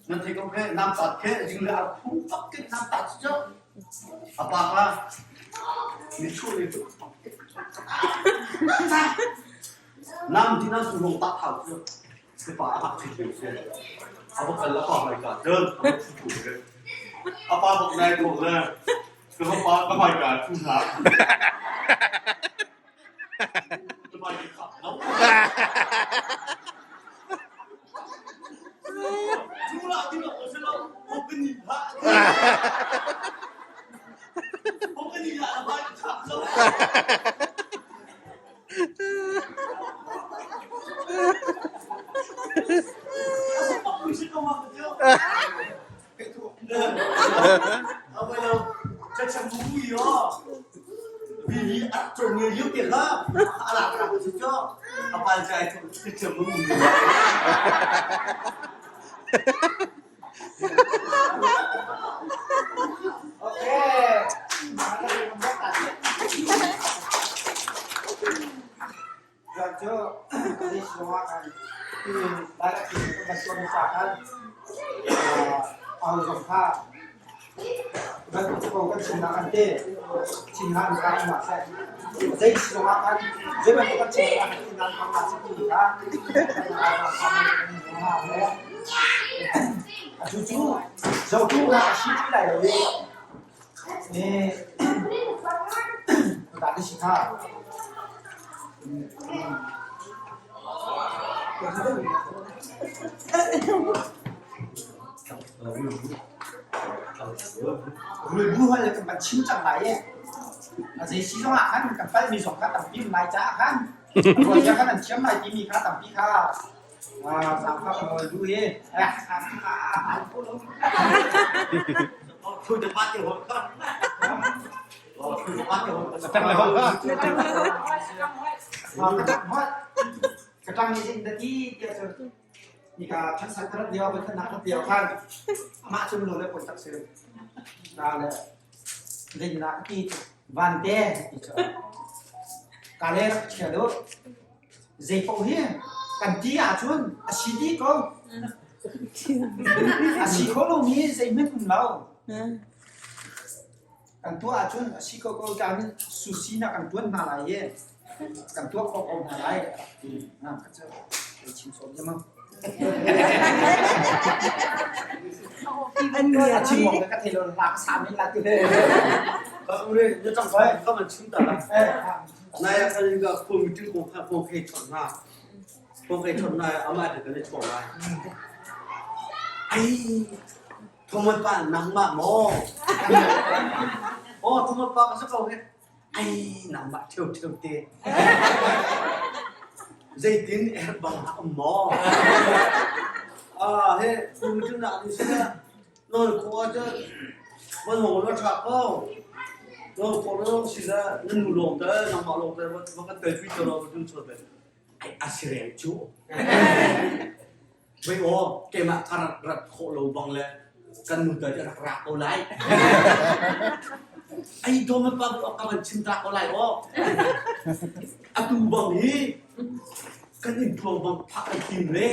Nan thei ko khe nam tat khe jing le ar phu tak ke nam tat cho. Apa ka ni chu ni tu. Nam ti na su hong tak thau chu. Ka pa a hak chin si. A va kal a pa mai ka cun a va thu thu A pa bok nai ko le ka va pa ka mai ka thu hna. Ka mai ka khap no. Thu la ti lo ko se lo ho ka ni ha. Ho ka ni la mai ka khap lo. Zan cu Jesuh ah khan lai a ṭin bantuk hmasa khan aho zong kha bantuk ko kan chimnak an te chimnak an ka um ah seh zei zong ah khan zei bantuk kan chimnak an chimnak an ka si ti kha Atu cu zohtu na si ti lai lo i dah na si hnga? Rulbu hal kan van chim cang lai i a zei si zongah khan kan palmi zong kha tampi um lai caah khan ruahzia khan an thiam lai timi kha tampi kha Zeipaoh hi kan ti ahcun a si dih ko. A si kho lomi zeihmanh um lo. Kan tuah ahcun a si ko ko ṭan susi na kan ṭuan hna lai i kan tuah khawh ko hna lai a rak ti. Ka cu chim sawm ma. A chim awk ka thei lo la ka sa men la ti. Na cang ka man chim ta la. Nai ah khan ka committee kong kha kong kei chawnh hna. Kong kei chawnh hna amah te kan i chawng lai. Ai, Thomas pa nangmah maw? Oh, Thomas pa ka si ko he. Ai, nangmah ṭheu ṭheu te. Zeitin er bang ah um maw? Ah, he, committee nak ni si Nawl khawh ahcun van hong law ṭha ko. Nawl khawh lo si le na nu lawng te nangmah lawng te va kan telpi te law va dun chuat ve. Ai a si reng cu. Vei aw keimah ka rat rat khawh lo bang le kan nu te rak ra ko lai. Ai dawm pa ka van chim ta ko lai aw. Atu bang hi kan in tuang bang phak an tim le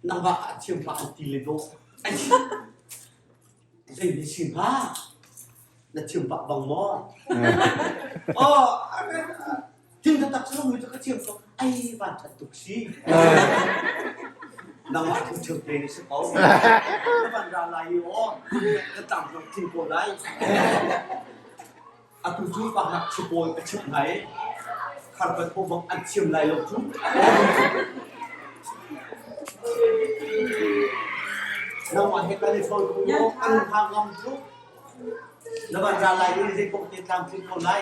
nangmah a thiam pa an ti le dawh. Ai zei ni si hnga? Na thiam pah bang maw? Oh, thil taktak cu mui cu ka thiam ko. Ai van that tuk si. Nangmah thil thil te ni si ko. Na van ra lai i aw, ka tlang ko thing ko lai. Atu cu pa ngakchia pawl ka chimh hna i kharpat pawl bang an thiam lai lo cu. Nangmah he kan i ṭhawn ko maw? Kan hna ngam cu. Na van ra lai i zei paoh te tlamtling ko lai.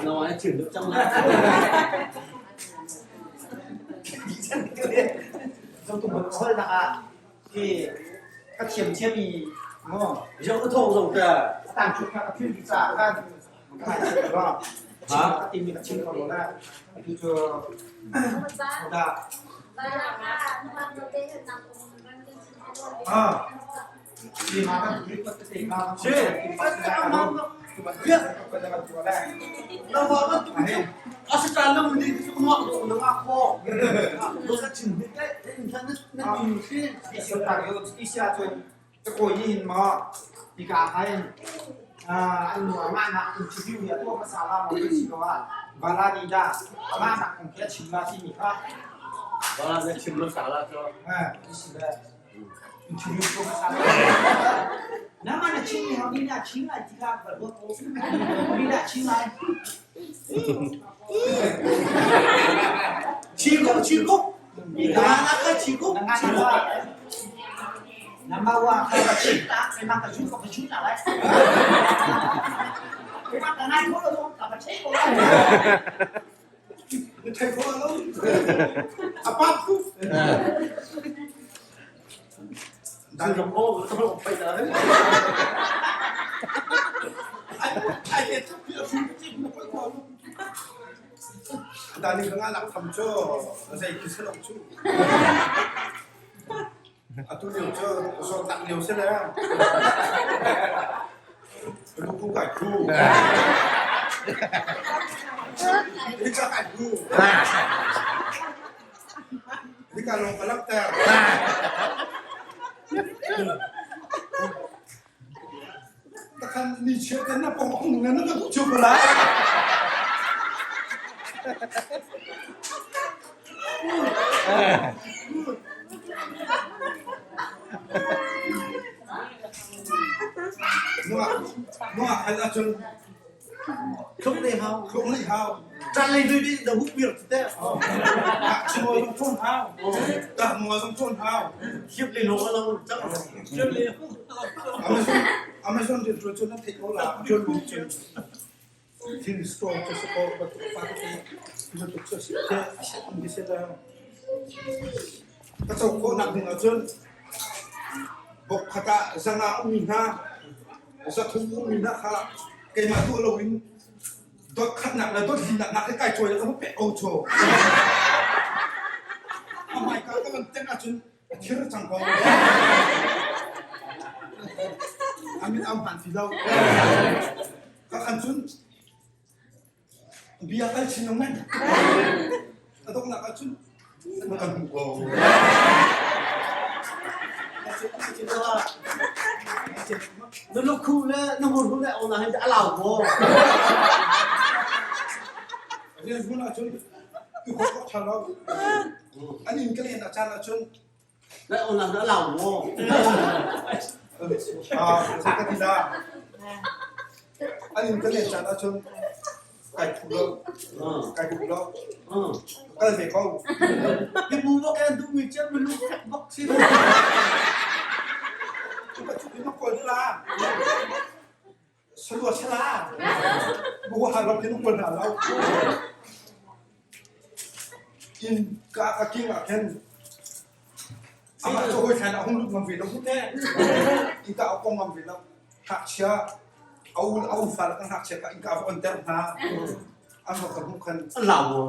Nangmah na thiam deuh cang lai. Holnak ah Hi ka thiam thiam i maw Ziang ka thawng zong ta. tang chuk kha ka phil dih caah khan ka ngai thiam lo. Chim ka timi ka chim kho lo na. Atu cu dah ah si ma kan tu ko te kha Si. Kawi nih hin maw hika hin an nu amah interview hi a tuah hmasa la maw kan si ko ah Balani dah amah nak kong khi a chim la timi kha Balani chim hmasa la cu. Si le interview tuah hmasa la. Nama na chim mi hau ni na chim lai ti kha ka ruat ko. Ni na chim lai. Chim ko chim ko. Number one, ka chim ta, memang ka chim ka chim ta lai. Memang ka ngai ko lo, ka ka chei ko lai. Thei ko lo. Apa tu? Dan ram ko, ka ro pai da. Ai ai tu pi a fu ti mo ko ko. Dani ka nganak tham cu zei khi si lo cu. Atu lio cu zawtnak lio si le. Luku kai khu. Hika kai khu. Hika lawng ka langhter. Takhan ni chia kan na pong ong na na tu chu la. Nuah nuah hal ahcun Thluk le hau. Thluk le hau. Ṭan lei dui dui da huk bir te. Chimol zong ṭhawn hau. Tahmua zong ṭhawn hau. Hiap le lo lo cang. Hiap le. Amazon Amazon rian ṭuan cu nan theih ko la. John Woo cun thil store cu si ko bantuk fa te bantuk cu si te a si la. Ka co khawhnak ding ahcun bok khat ah zanga ummi hna zathum ummi hna kha keimah tuah loin dot khatnak le dot linak nak hi kai cawi ka va pek ko chaw. A hmaika ka van teng ahcun a thir cang ko. A min au hmaan ti lo. Ka khan cun Bia kal chin lengmang. A donghnak ahcun na kan hmuh ko. Na lukhu le na hmurhu le ona hin a lau maw? Rian hmun ahcun i khawh kok ṭha lo. An inn ka len a caan ahcun Na ona na lau maw? Ah, ka ti la. An inn ka len caan ahcun kai phu lo. Kai phu lo. Kal ve ko. Ni bu bak en du mi chen mi lu fek bak si. Cu ka chu ma kawl la. Salua sala. Bu ha ram hin kawl na lo. In ka ka king ah khin amah cu hawi thlan a hung lut ngam ve lo mu te. Ika a kong ngam ve lo. Ngakchia a u a u fal ka ngakchia ka ika va on ter hna. An va ka hmuh khan An lau maw?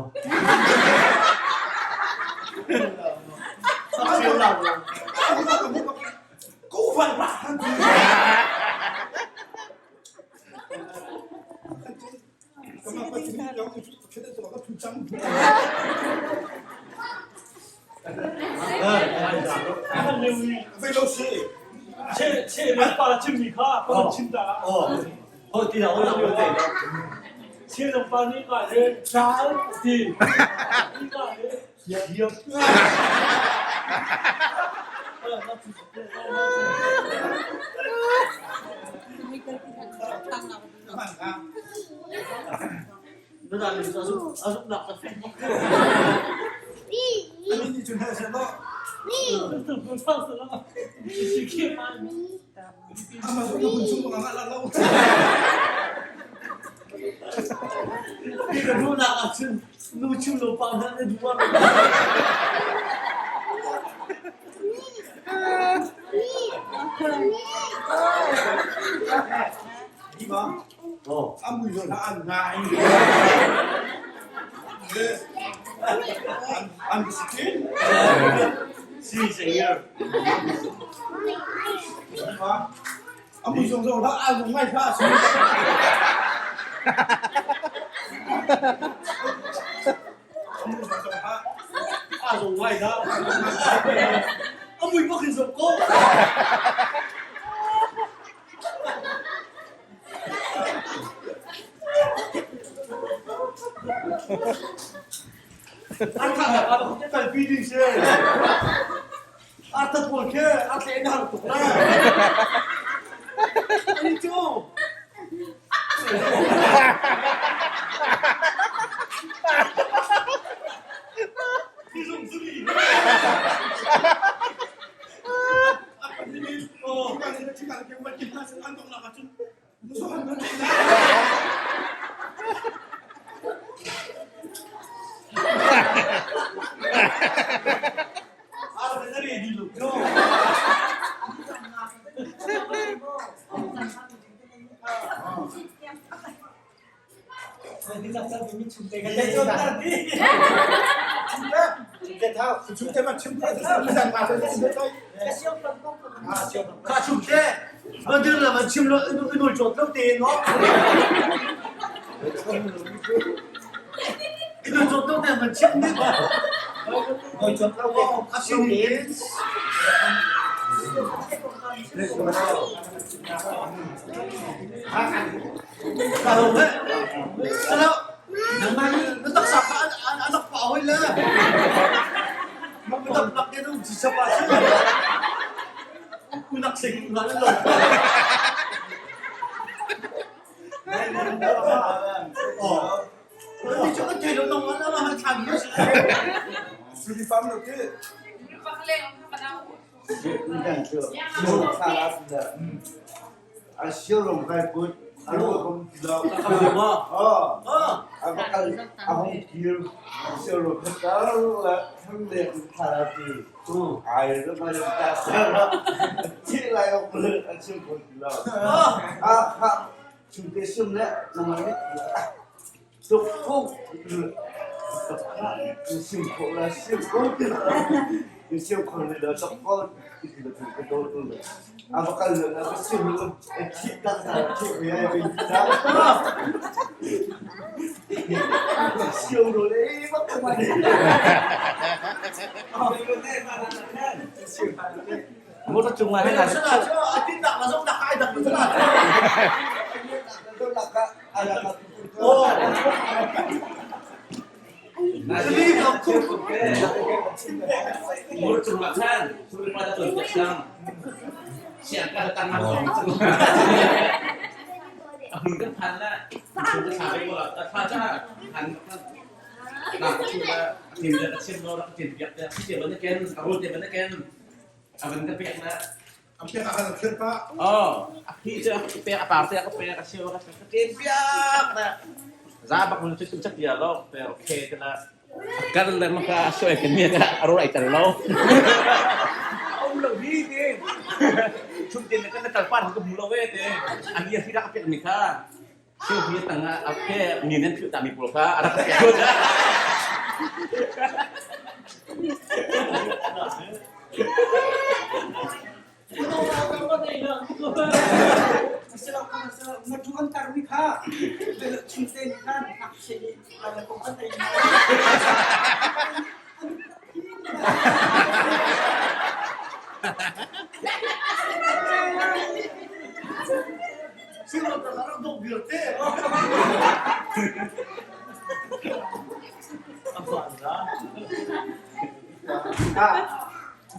An lau maw? Ko fa. Khual ra han ti.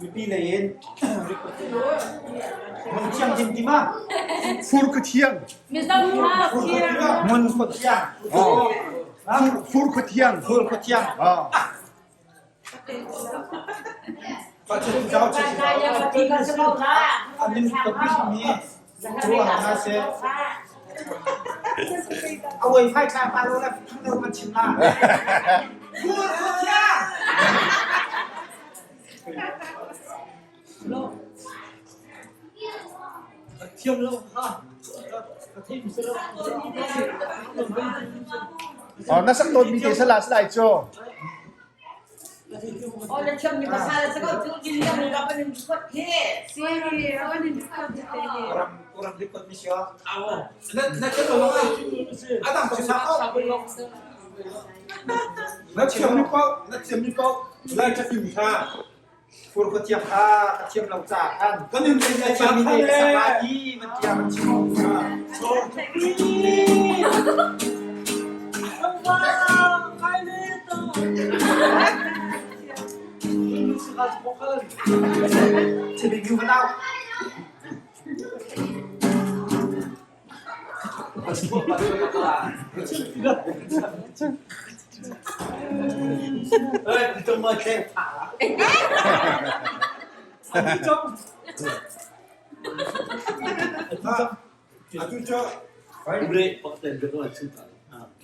Mipi lei in Hmun thiang din ti ma? Fur khua thiang. Hmun khua thiang. Fur khua thiang. Fur khua thiang. Na sak tawnmi te sala salai cu. Na thiammi paoh na thiammi paoh lai ṭakim hna. Fur ka thiam kha ka thiam lo caah khan Kan in na thiammi te ka sak lai ti man tiah kan chim. Chibing yu ka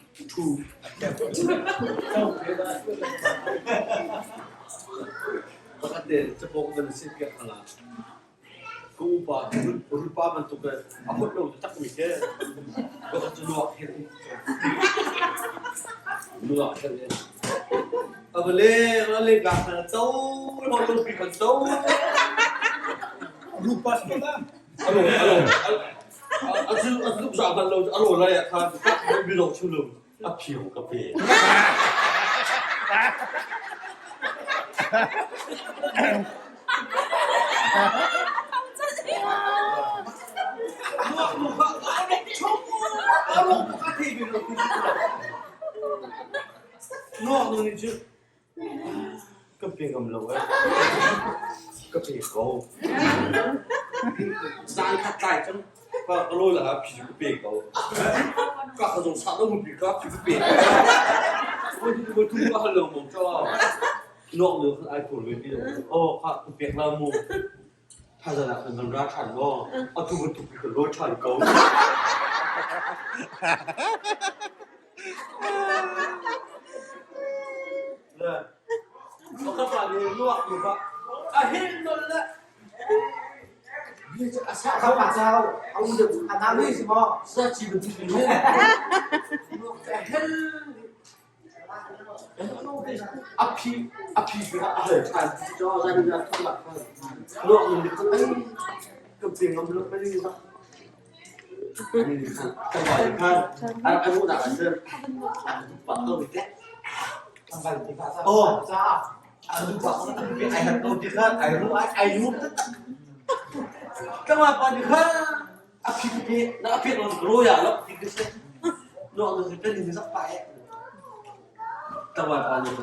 Atu cu Ka upa rupa bantuk a holh lo takmi khi ka cu nuak hin nuak hin a va leng a leng ka khan to ho lo pi kan to rupa sila alo alo a zu a zu za ban lo alo lai ah khan bi lo chu lo a phiu ka pe Nuak nu nih cun ka pe ngam lo eh. Ka pe ko. Zan khat tlai cun ka lawi la phi ka pe ko. Ka ka zong sa lo pi ka phi ka pe ko. Voi tu ka hal lo mong cho. Nuak nu khan ai phur ve pi lo. Oh kha ka pek la mu. Thazan ah khan kan ra ṭhan maw? Atu bantuk hi kan rawi ṭhan ko. Le, ka pa nih nuak nu kha a hin non le Ka pa cau a u deuh a nau si maw? Sa chi bantuk in nu. Nuak a hel A phi a phi cu a hal ṭhan caw zan in a thawk ah khan ruak nun nih cun ka pe ngam lo ka ning zak. Ka pa nih khan a rak ruhnak ah cun a duh pah ko mi teh. Aw, a duh pah ko ai hat ko ti khan ai ru ai ai ru taktak. Tlangval pa nih khan a phi ka pe na a pek lo ro ya lo ti ka si. Nuak nu kan ning zak pa eh. Tlangval pa nih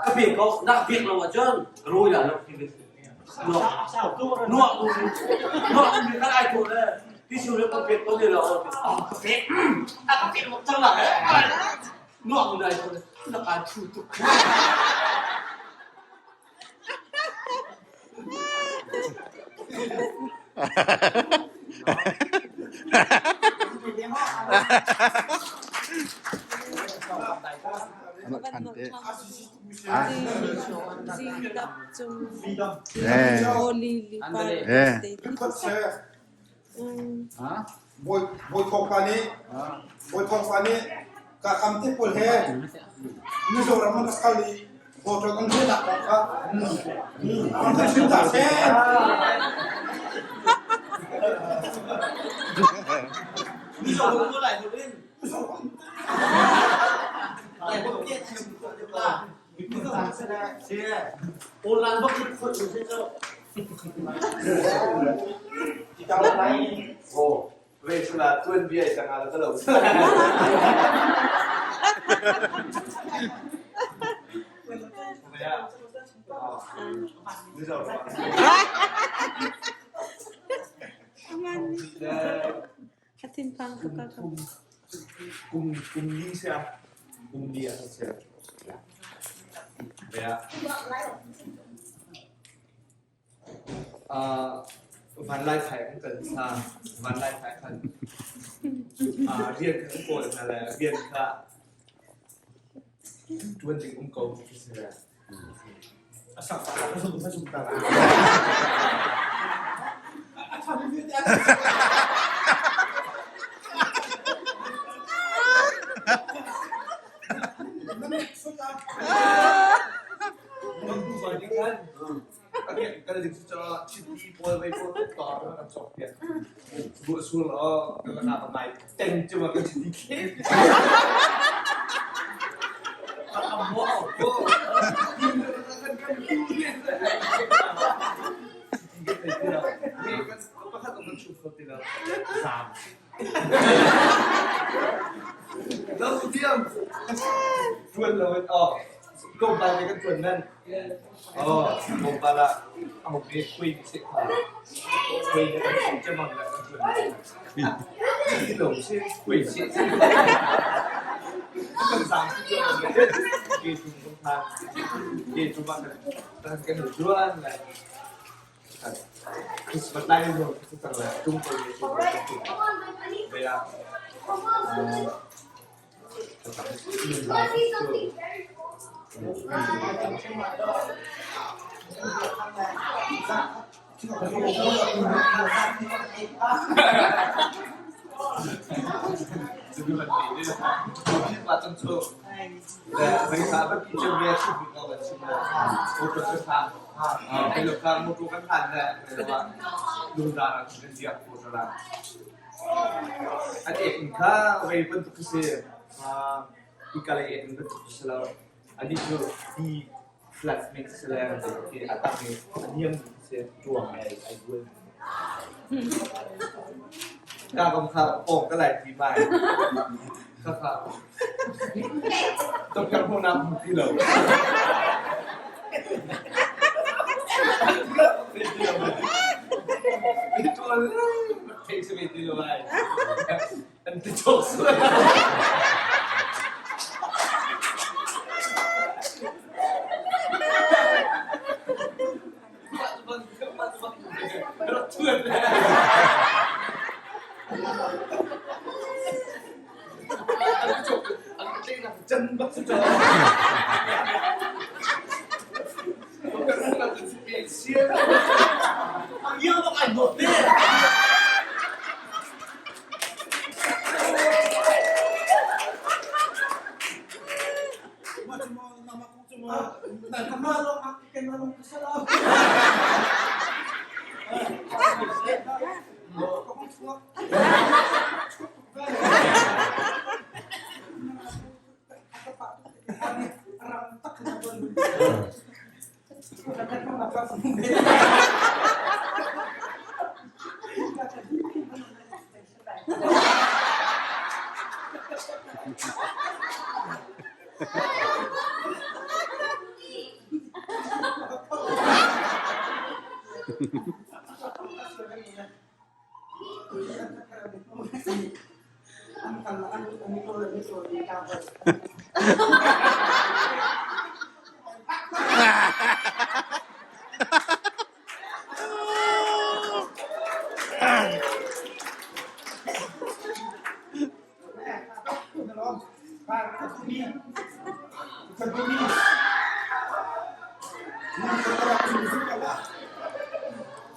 ka pe ko na pek lo ahcun ro ya lo ti ka si. Nuak nuak nu nuak nu kan ai ko le ti su le ka pek ko ne lo ah ka pek a ka pek lo cang la nuak nu ai ko le na ka thu tuk. Bawi Thawng pa nih Bawi Thawng pa nih ka kam te pawl he Mizoram an rak kal i hotel an riahnak kong kha an kan chim ta seh. Mizo ko lai lo in. Lai ko ke thiam ko de la. Online bak in khot se cho. Oh, ve chula tuan bia i tanga la lo. A thinphang tuk ka Kum kum li sia kum li a sia. Ya. Van lai thai kan kan sa van lai thai khan rian kan kawl hna le rian kha ṭuan ding um ko ti si le. A sak a zum a zum ta la. A tha mi te. Tuan lo in aw tlawmpal te kan tuan nan aw tlawmpal ah a hung i khui seh kha khui le kan chim cemang le kan tuan ti lo si khui si kan zaam si cu ke chung kan phan ke chung ah kan kan tuan le Christmas lai zo cang le tung ko ni chu ve ah An ek kha vei bantuk a si. Hika lei ek bantuk a si lo. Anih cu ti flat mix si le a tang i a niam si ṭuang ai ai bual. Ka kong kha pawng ka lai ti mai. Kha kha. Tok hmu nak hmu ti lo.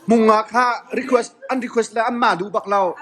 Munga kha request an request le anmah duh bak lo.